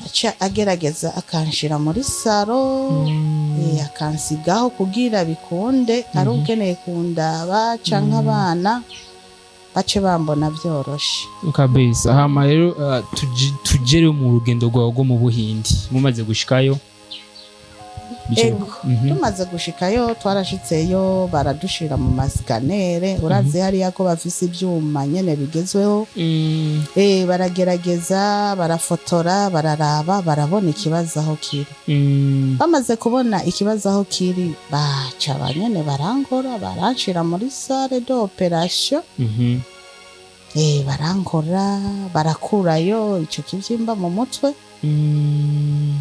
aca agerageza akanshira muri salon, akansigaho kugira bikunde ari ukeneye kundaba canke abana bace bambona vyoroshe. Kabisa. Hama rero tugere mu rugendo rwawe rwo mu Buhindi, mumaze gushikayo. Ego. Tumaze gushikayo, twarashitseyo, baradushira mu ma scanner. Urazi hariya ko bafise ivyuma nyene bigezweho. Baragerageza, barafotora, bararaba, barabona ikibazo aho kiri. Bamaze kubona ikibazo aho kiri, baca banyene barankora, baranshira muri salle d'opération. Barankora, barakurayo ico kivyimba mu mutwe.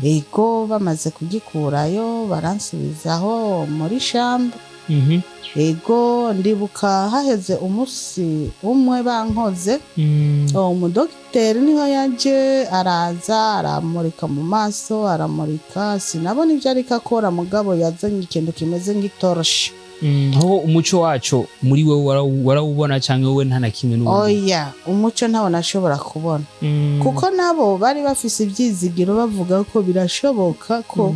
Ego, bamaze kugikurayo, baransubizaho muri chambre. Ego, ndibuka haheze umunsi umwe bankoze, uwo mudogiteri niho yaje, araza aramurika mu maso, aramurika, sinabona ibyo ariko akora, mugabo yazanye ikintu kimeze nk'itoroshi. Aho umuco waco muri wewe warawubona canke wowe nta na kimwe n'ubundi? Oya, umuco ntawo nashobora kubona, kuko nabo bari bafise ivyizigiro, bavuga ko birashoboka ko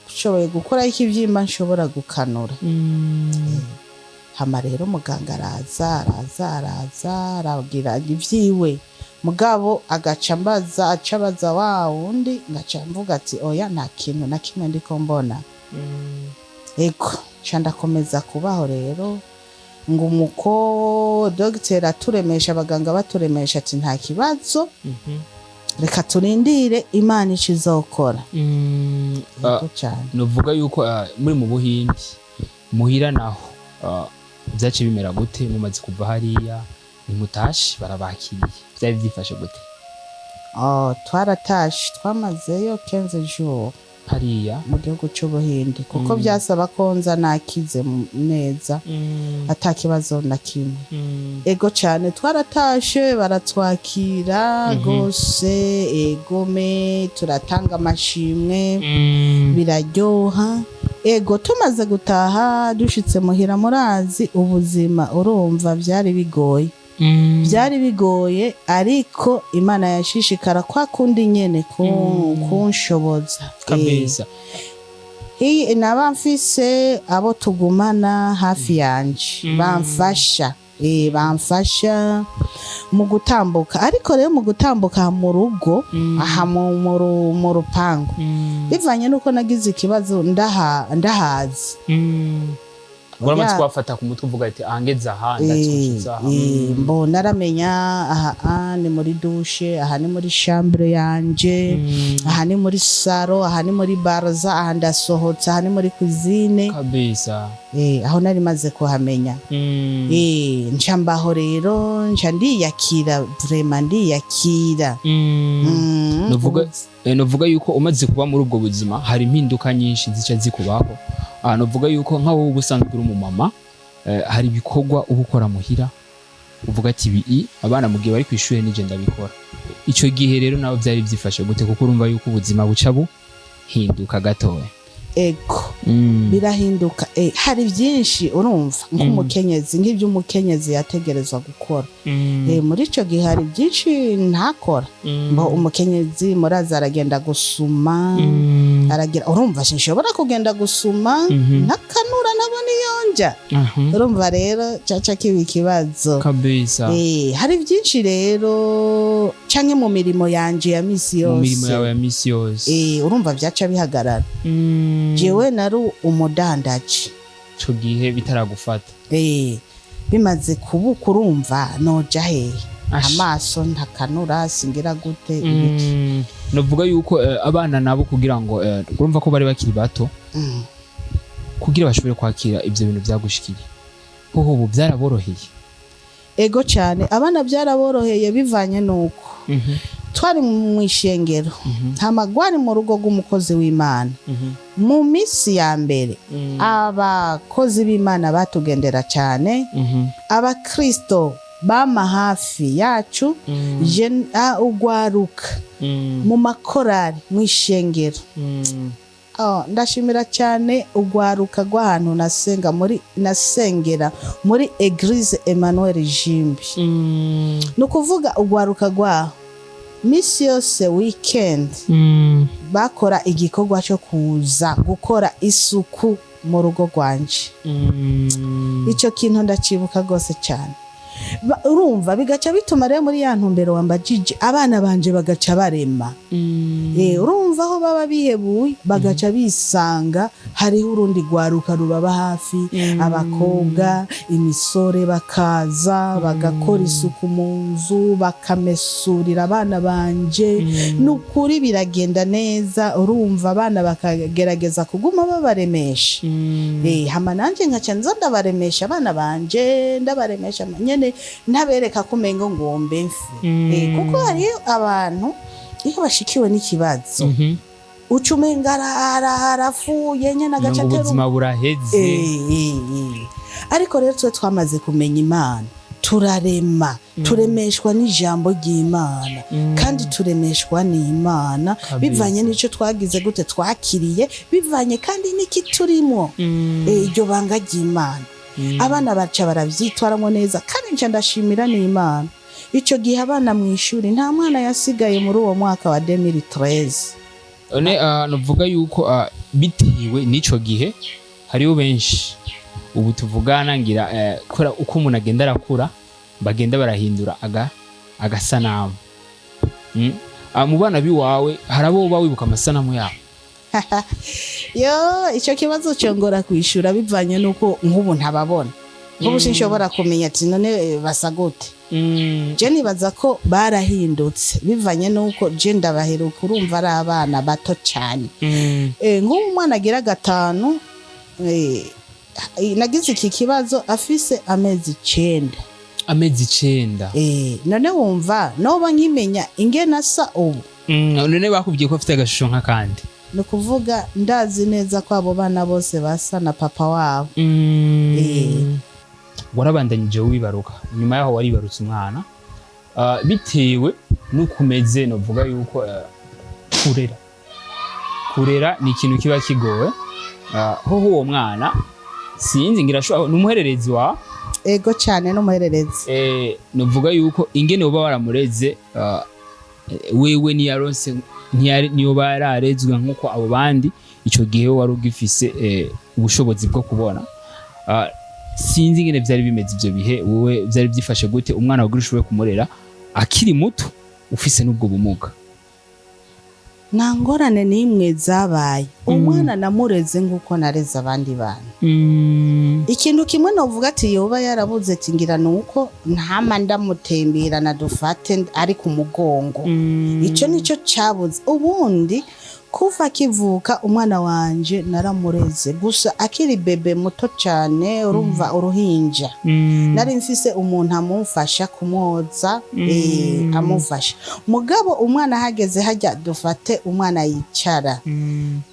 nshoboye gukora ikivyimba, nshobora gukanura. Hama rero muganga araza, araza, araza, arabwira ivyiwe, mugabo agaca mbaza, aca abaza wa wundi, ngaca mvuga ati oya, nta kintu na kimwe ndiko mbona. Ego, nca ndakomeza kubaho rero, ngo umuko dogiteri aturemesha, abaganga baturemesha ati nta kibazo, reka turindire Imana ico izokora. Yego cane. Nuvuga yuko muri mu Buhindi, muhira naho vyaciye bimera gute? Mumaze kuva hariya, nimutashe, barabakiriye, vyari vyifashe gute? Oh, twaratashe, twamazeyo 15 jours. Hariya? Mu gihugu c'Ubuhindi, kuko byasaba ko nza nakize neza, ata kibazo na kimwe. Ego cane, twaratashe, baratwakira gose, egome, turatanga amashimwe, biraryoha. Ego, tumaze gutaha, dushitse muhira, murazi ubuzima, urumva byari bigoye, byari bigoye, ariko Imana yashishikara kwa kundi nyene kunshoboza. Kabisa. Iyi naba mfise abo tugumana hafi yanje, bamfasha, bamfasha mu gutambuka. Ariko rero mu gutambuka mu rugo, aha mu rupangu, bivanye n'uko nagize ikibazo, ndahazi. Uramaze kuhafata ku mutwe, uvuga ati ahangeze aha, ndatsikushitse aha. Mbo naramenya aha, ni muri douche, aha ni muri chambre yanje, aha ni muri salon, aha ni muri baraza, aha ndasohotse, aha ni muri cuisine. Kabisa. Aho nari maze kuhamenya. Nca mbaho rero, nca ndiyakira, vraiment ndiyakira. Novuga yuko umaze kuba muri ubwo buzima, hari impinduka nyinshi zica zikubaho. Novuga yuko nka wowe ubusanzwe uri umumama, hari ibikorwa uba ukora muhira, uvuga ati ibi abana mu gihe bari ku ishuri nije ndabikora. Ico gihe rero nawe byari byifashe gute? Kuko urumva yuko ubuzima buca buhinduka gatoya. Ego, birahinduka. Hari byinshi, urumva nk'umukenyezi, nk'ibyo umukenyezi yategerezwa gukora. Muri ico gihe hari byinshi ntakora. Mbo umukenyezi muraza aragenda gusuma. Aragira, urumva sinshobora kugenda gusuma ntakanura, nabona iyonja. Urumva rero caca kiba ikibazo. Kabisa. Hari byinshi rero, canke mu mirimo yanje ya misi Mu mirimo yose. yawe ya misi yose. Urumva vyaca bihagarara. Jewe nari umudandaji. Ico gihe bitaragufata. Bimaze kubuka, urumva noja hehe? Ash. Amaso ntakanura, singira gute, ibiki. Novuga yuko abana nabo, kugira ngo urumva ko bari bakiri bato, kugira bashobore kwakira ivyo bintu vyagushikiye, hoho ubu byaraboroheye? Ego cyane, abana byaraboroheye bivanye nuko twari mu ishengero, nta mu rugo rw'umukozi w'Imana. Mu minsi ya mbere abakozi b'Imana batugendera cyane, abakristo bama hafi yacu, ugwaruka mu makorari mu ishengero. Oh, ndashimira cyane ugwaruka rw'ahantu nasenga muri, nasengera muri Eglise Emmanuel Jimbi. Ni ukuvuga ugwaruka rwaho misi yose, weekend, bakora igikorwa cyo kuza gukora isuku mu rugo rwanje. Icyo kintu ndacibuka rwose cyane. Urumva bigaca bituma rero muri ya ntumbero wambajije, abana banje bagaca barema. Urumva aho baba bihebuye bagaca bisanga hariho urundi rwaruka rubaba hafi, abakobwa, imisore, bakaza bagakora isuku mu nzu, bakamesurira abana banje. Ni ukuri biragenda neza. Urumva abana bakagerageza kuguma babaremesha. Hama nanje nkaca nza ndabaremesha abana banje, ndabaremesha nyene, ntabereka ko umengo ngombe mfe. Kuko hariyo abantu iyo bashikiwe n'ikibazo, uca umenga arapfuye nyene, agaca ngo atera ubuzima buraheze. Ariko rero twe twamaze kumenya Imana, turarema, turemeshwa n'ijambo ry'Imana, kandi turemeshwa n'Imana bivanye n'icyo twagize gute, twakiriye, bivanye kandi n'ikiturimo. Iryo banga ry'Imana, abana baca baravyitwaramo neza. Kandi nca ndashimira n'Imana, ico gihe abana mu ishuri nta mwana yasigaye muri uwo mwaka wa 2013. None navuga yuko bitewe n'ico gihe hariho benshi ubu tuvugana, ngira kubera uko umuntu agenda arakura bagenda barahindura agasanamu. Mu bana biwawe hari abo uba wibuka amasanamu yabo? Yo, icyo kibazo cyongora kwishura bivanye n'uko nk'ubu ntababona. Nk'ubu sinshobora kumenya ati none basa gute. Je nibaza ko barahindutse bivanye n'uko je ndabaheruka, urumva ari abana bato cyane. Nk'ubu umwana agira 5, nagize iki kibazo afise amezi 9. Amezi 9. None wumva noba nkimenya ingene asa ubu? None bakubwiye ko afite agashusho nk'akandi? Ni ukuvuga ndazi neza ko abo bana bose basa na papa wabo. Warabandanyije wibaruka, nyuma yaho waribarutse umwana. Bitewe n'uko umeze, novuga yuko kurera ni ikintu kiba kigowe. Hoho uwo mwana sinzi, ngira ashobora, ni umuhererezi wa Ego cyane, n'umuhererezi. Novuga yuko ingene uba waramureze, wewe niyaronse niyoba yararezwe nk'uko abo bandi ico gihe we wari ugifise ubushobozi bwo kubona. Sinzi ingene vyari bimeze ivyo bihe, wowe vyari byifashe gute umwana wagira ushobore kumurera akiri muto ufise n'ubwo bumuga? Nta ngorane n'imwe zabaye. Umwana namureze nk'uko nareze abandi bantu. Ikintu kimwe novuga ati yoba yarabuze, ati ngira ni uko ntama ndamutemberana, dufate ari ku mugongo. Icyo nicyo cyabuze. Ubundi kuva akivuka umwana wanje naramureze. Gusa akiri bébé muto cyane, urumva uruhinja, nari mfise umuntu amumfasha kumwoza, amufasha. Mugabo umwana ahageze hajya, dufate umwana yicara,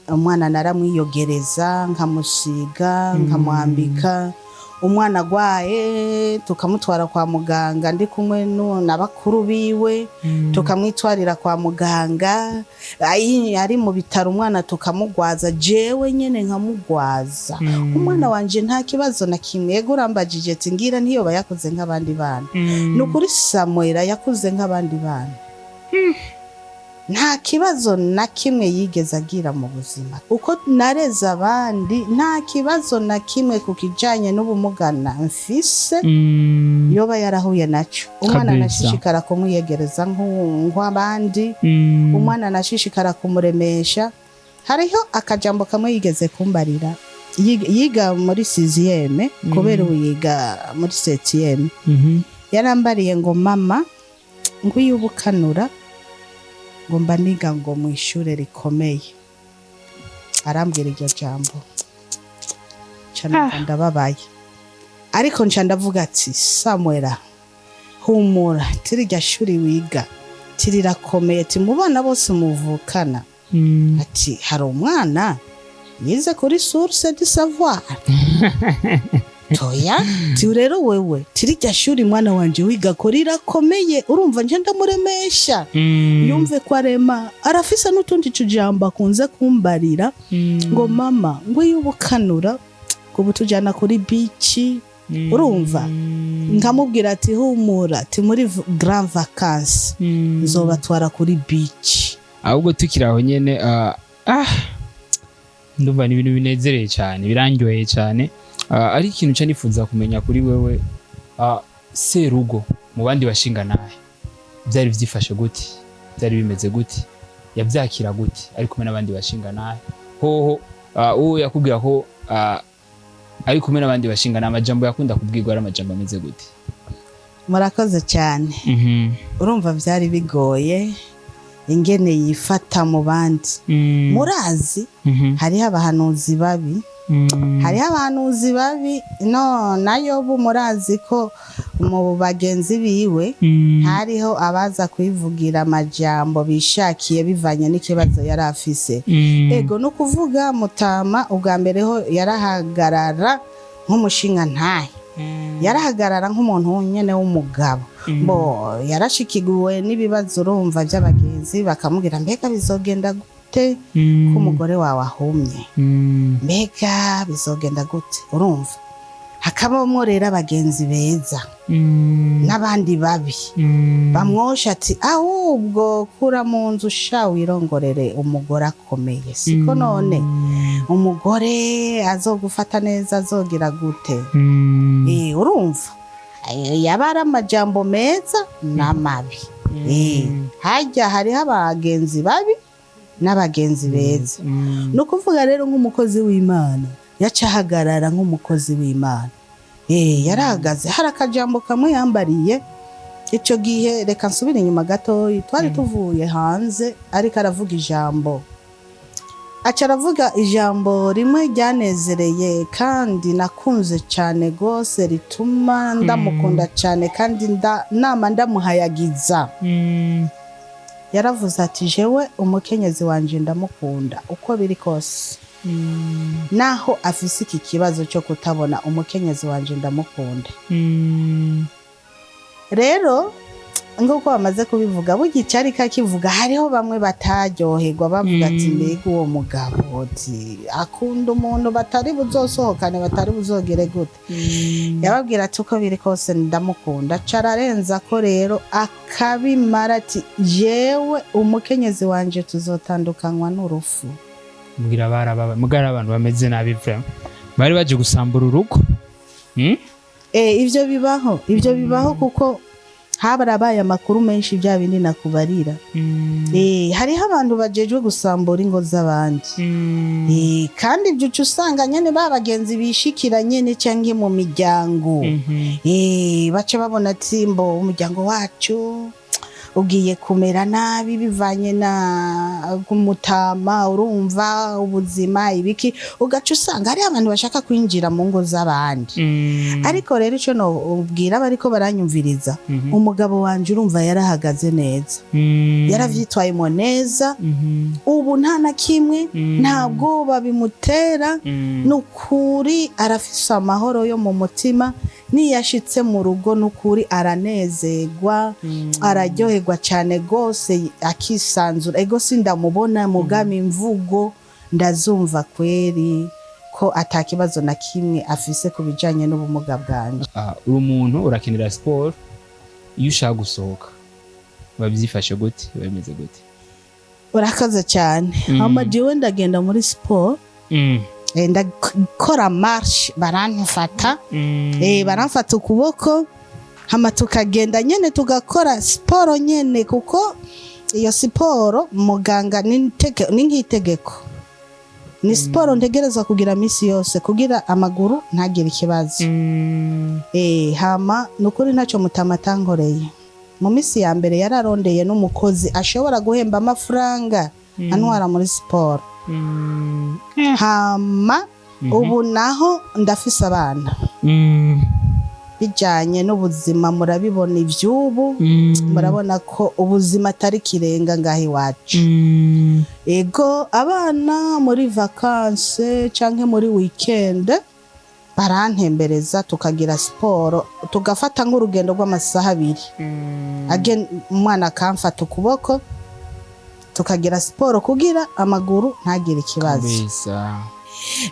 umwana naramwiyogereza, nkamusiga, nkamwambika. Umwana agwaye tukamutwara kwa muganga, ndi kumwe na bakuru biwe, tukamwitwarira kwa muganga. Ari mu bitaro umwana tukamugwaza, jewe nyene nkamugwaza. Umwana wanje nta kibazo na kimwe. Yego, urambajije ati ngira ntiyoba yakoze nk'abandi bana. Ni ukuri, Samuela yakuze nk'abandi bana. Nta kibazo na kimwe yigeze agira mu buzima. Uko nareze abandi, nta kibazo na kimwe ku kijanye n'ubumuga na mfise yoba yarahuye naco. Umwana nashishikara kumwiyegereza nk'abandi. Umwana nashishikara kumuremesha. Hariho akajambo kamwe yigeze kumbarira. Yiga muri sixième, kubera ubu yiga muri septième. Yarambariye ngo: "Mama, ngo iyo ubukanura, ngo mba niga ngo mu ishure rikomeye." Arambwira iryo jambo, nca numva ndababaye, ariko nca ndavuga ati: "Samuela, humura, tirirya shuri wiga tirirakomeye, ti mu bana bose muvukana, ati hari umwana yize kuri Source du Savoir toya. Ti rero wewe, tirirya shuri mwana wanje wiga ko rirakomeye." Urumva, nje ndamuremesha, yumve ko arema. Arafise n'utundi tujambo akunze kumbarira ngo: "Mama, ngo iyo ubukanura, ngo ubu tujana kuri beach." Urumva, nkamubwira ati: "Humura, ati muri grand vacances nzobatwara kuri beach." Ahubwo tukiri aho nyene, ndumva ni ibintu binezereye cyane, birandyoheye cyane. Ari ikintu nca nifuza kumenya kuri wewe, serugo mu bandi bashinga nahe byari byifashe gute? Byari bimeze gute? Yabyakira gute ari kumwe n'abandi bashinga nahe? Hoho uwo yakubwira ko ari kumwe n'abandi bashinga, ni amajambo yakunda kubwirwa, ari amajambo ameze gute? Murakoze cyane. Urumva, byari bigoye ingene yifata mu bandi. Murazi, hariho abahanuzi babi. Hariho abahanuzi babi. No na Yobu, murazi ko mu bagenzi biwe hariho abaza kwivugira amajambo bishakiye bivanye n'ikibazo yari afise. Ego, no kuvuga mutama ubwa mbere ho yarahagarara nk'umushinga ntahe, yarahagarara nk'umuntu nyene w'umugabo. Bo yarashikiguwe n'ibibazo, urumva, by'abagenzi, bakamubwira: "Mbega bizogenda gute ko umugore wawe ahumye? Mbega bizogenda gute?" Urumva, hakabamwo rero abagenzi beza n'abandi babi bamwosha ati: "Ahubwo kura mu nzu sha, wirongorere umugore akomeye, siko none umugore azogufata neza, azogira gute?" Urumva, yaba ari amajambo meza n'amabi. Harya hariho abagenzi babi n'abagenzi beza. Ni ukuvuga rero, nk'umukozi w'Imana yaca ahagarara nk'umukozi w'Imana. Yarahagaze. Hari akajambo kamwe yambariye icyo gihe. Reka nsubire inyuma gatoya. Twari tuvuye hanze, ariko aravuga ijambo, aca aravuga ijambo rimwe ryanezereye kandi nakunze cyane rwose, rituma ndamukunda cyane kandi nama ndamuhayagiza. Yaravuze ati: "Jewe umukenyezi wanje ndamukunda uko biri kose, naho afise iki kibazo cyo kutabona, umukenyezi wanje ndamukunda." Rero nk'uko bamaze kubivuga, burya icyari kakivuga, hariho bamwe bataryoherwa, bavuga ati: "Mbega uwo mugabo, ati akunda umuntu batari buzosohokane, batari buzogere gute?" Yababwira ati: "Uko biri kose ndamukunda." Cararenza ko rero akabimara ati: "Jewe umukenyezi wanje tuzotandukanywa n'urufu." Mbwira, barababa mugari, abantu bameze nabi vraiment bari baje gusambura urugo. Ivyo bibaho, ivyo bibaho, kuko habarabaye amakuru menshi, bya bindi nakubarira. Hariho abantu bajejwe gusambura ingo z'abandi. Kandi ibyo uca usanga nyene ba bagenzi bishikira nyene canke mu miryango. Baca babona ati: "Mbo umuryango wacu ugiye kumera nabi bivanye na kumutama." Urumva, ubuzima ibiki, ugaca usanga hariho abantu bashaka kwinjira mu ngo z'abandi. Ariko rero ico nobwira abariko baranyumviriza, umugabo wanje, urumva, yarahagaze neza, yaravyitwayemo neza. Ubu nta na kimwe, nta bwoba bimutera. Ni ukuri, arafise amahoro yo mu mutima. Niyashitse mu rugo, n'ukuri aranezerwa, araryoherwa cyane rwose, akisanzura. Ego, sindamubona, mugama imvugo ndazumva kweri ko atakibazo na kimwe afise ku bijanye n'ubumuga bwanje. Uri umuntu urakenera siporo. Iyo ushaka gusohoka, biba byifashe gute? Biba bimeze gute? Urakoze cyane. Hama jewe ndagenda muri siporo, ndakora marche, baramfata, baramfata ukuboko, hama tukagenda nyene, tugakora siporo nyene, kuko iyo siporo muganga ni nk'itegeko, ni siporo ntegerezwa kugira misi yose kugira amaguru ntagire ikibazo. Hama nukuri ntacyo mutama atankoreye. Mu misi ya mbere yararondeye n'umukozi ashobora guhemba amafaranga antwara muri siporo. Hama ubu naho ndafise abana, bijanye n'ubuzima murabibona ivy'ubu, murabona ko ubuzima atari kirenga ngaho iwacu. Ego, abana muri vacances canke muri weekend barantembereza, tukagira siporo, tugafata nk'urugendo rw'amasaha 2. Again, umwana akamfata ukuboko, tukagira siporo kugira amaguru ntagire ikibazo.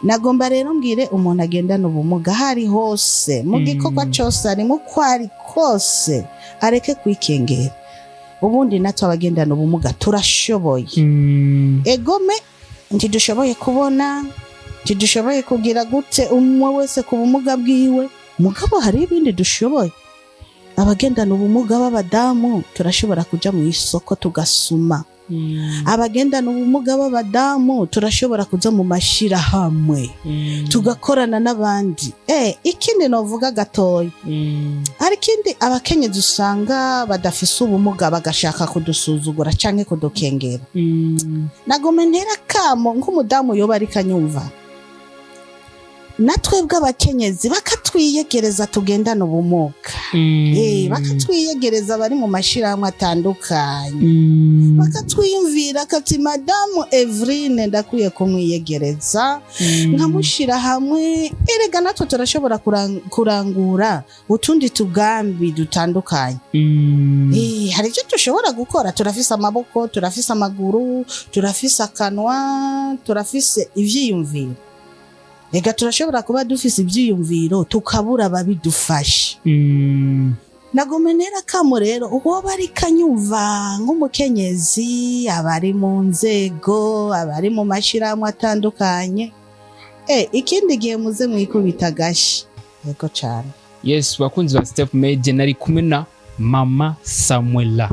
Nagomba rero mbwire umuntu agendana ubumuga, aho ari hose, mu gikorwa cyose arimo, uko ari kose, areke kwikengera. Ubundi natwe abagendana ubumuga turashoboye. Egome ntidushoboye kubona, ntidushoboye kugira gute, umwe wese ku bumuga bwiwe, mugabo hari ibindi dushoboye. Abagendana ubumuga b'abadamu turashobora kuja mu isoko tugasuma. Abagendana ubumuga b'abadamu turashobora kuja mu mashirahamwe, tugakorana n'abandi. Ikindi novuga gatoya, hari ikindi abakenyezi usanga badafise ubumuga bagashaka kudusuzugura canke kudukengera. Nagome ntera kamo nk'umudamu yoba ariko anyumva, natwebwe abakenyezi bakatwiyegereza tugendana ubumuga, bakatwiyegereza bari mu mashirahamwe atandukanye, bakatwiyumvira kati: "Madamu Evrine ndakwiye kumwiyegereza, nkamushyira hamwe." Erega natwe turashobora kurangura utundi tugambi dutandukanye. Hari ibyo dushobora gukora. Turafise amaboko, turafise amaguru, turafise akanwa, turafise ivyiyumviro. Ega turashobora kuba dufise ivyiyumviro tukabura ababidufasha. Nagomenera kamo rero uwo bari kanyumva nk'umukenyezi, abari mu nzego, abari mu mashirahamwe atandukanye, ikindi gihe muze mwikubita agashi. Yego cane. Yes, bakunzi ba Step Media, nari kumwe na Mama Samuela,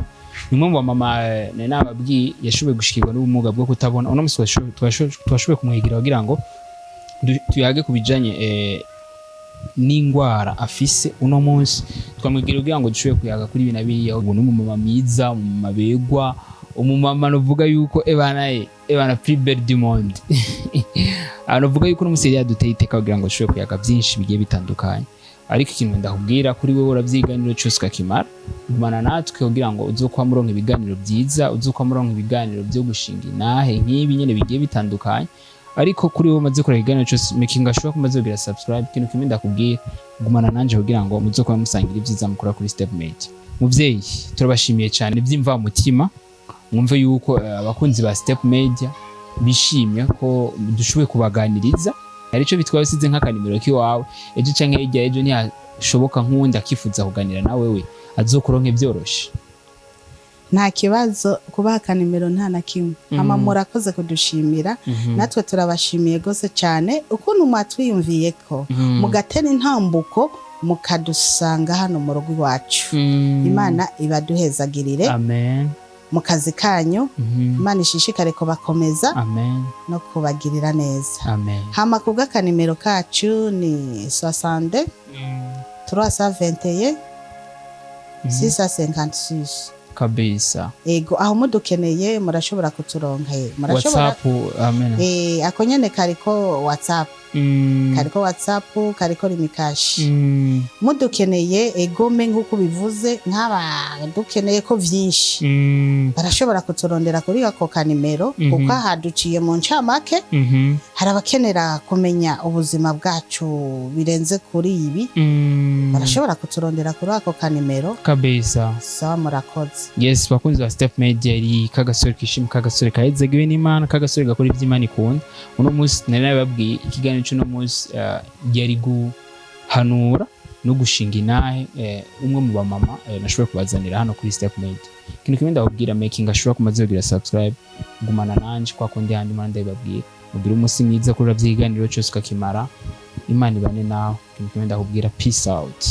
ni umwe mu bamama nari nababwiye yashoboye gushikirwa n'ubumuga bwo kutabona. Uno musi twashoboye kumwegera kugira ngo tuyage ku bijanye n'ingwara afise. Uno munsi twamwegera kugira ngo dushobore kuyaga kuri ibi na biriya. Ubu ni umumama mwiza, umumama begwa, umumama nuvuga yuko ebana ye ebana plus belle du monde. Aha nuvuga yuko uno munsi yari yaduteye iteka kugira ngo dushobore kuyaga byinshi bigiye bitandukanye. Ariko ikintu ndakubwira kuri wowe, uravyiganiro cyose ukakimara, gumana natwe kugira ngo uzokwama uronka ibiganiro byiza, uzokwama uronka ibiganiro byo gushinga inahe nk'ibi nyene bigiye bitandukanye. Ariko kuri wowe umaze kureba ikiganiro cyose, making sure ko umaze kugira subscribe, ikintu kimwe ndakubwira, gumana nanje kugira ngo muzokwama musangira ibyiza mukora kuri Step Mate. Muvyeyi, turabashimiye cyane by'imvamutima. Mwumve yuko abakunzi ba Step Media bishimye ko dushoboye kubaganiriza. Arico bitwaye usize nk'akanimero k'iwawe, ejo canke hirya ejo ntiyashoboka nk'uwundi akifuza kuganira nawe, we azokuronke byoroshe. Nta kibazo, kubaha akanimero nta na kimwe. Hama murakoze kudushimira, natwe turabashimiye rwose cyane ukuntu mwatwiyumviye ko mugatera intambuko mukadusanga hano mu rugo iwacu. Imana ibaduhezagirire Amen. mu kazi kanyu. Imana ishishikare kubakomeza Amen. no kubagirira neza. Amen. Hama kubw'akanimero kacu ni 62 321 656. Kabisa. Ego, aho mudukeneye murashobora kuturonka, murashobora. WhatsApp, amen. Ako nyene kariko WhatsApp, kariko WhatsApp, kariko Lumicash. Mudukeneye, egome nk'uko bivuze, nk'aba dukeneye ko vyinshi, barashobora kuturondera kuri ako kanimero, kuko aha duciye mu ncamake. Hari abakenera kumenya ubuzima bwacu birenze kuri ibi, barashobora kuturondera kuri ako kanimero. Kabisa. Sawa, murakoze. Yes, bakunzi ba Step Media, iri kagasore kishima, kagasore kahezagiwe n'Imana, kagasore gakora iby'Imana ikunda. Uno munsi nari nababwiye ikiganiro cy'uno munsi yari guhanura. no gushinga intahe, umwe mu bamama nashoboye kubazanira hano kuri Step Made. Ikintu kimwe ndababwira, making sure kumaze kugira subscribe, gumana nanje kwa kundi handi mana ndabibabwira. Mugire umunsi mwiza kuri ravyiganiro cyose ukakimara. Imana ibane nawe. Ikintu kimwe ndakubwira, peace out.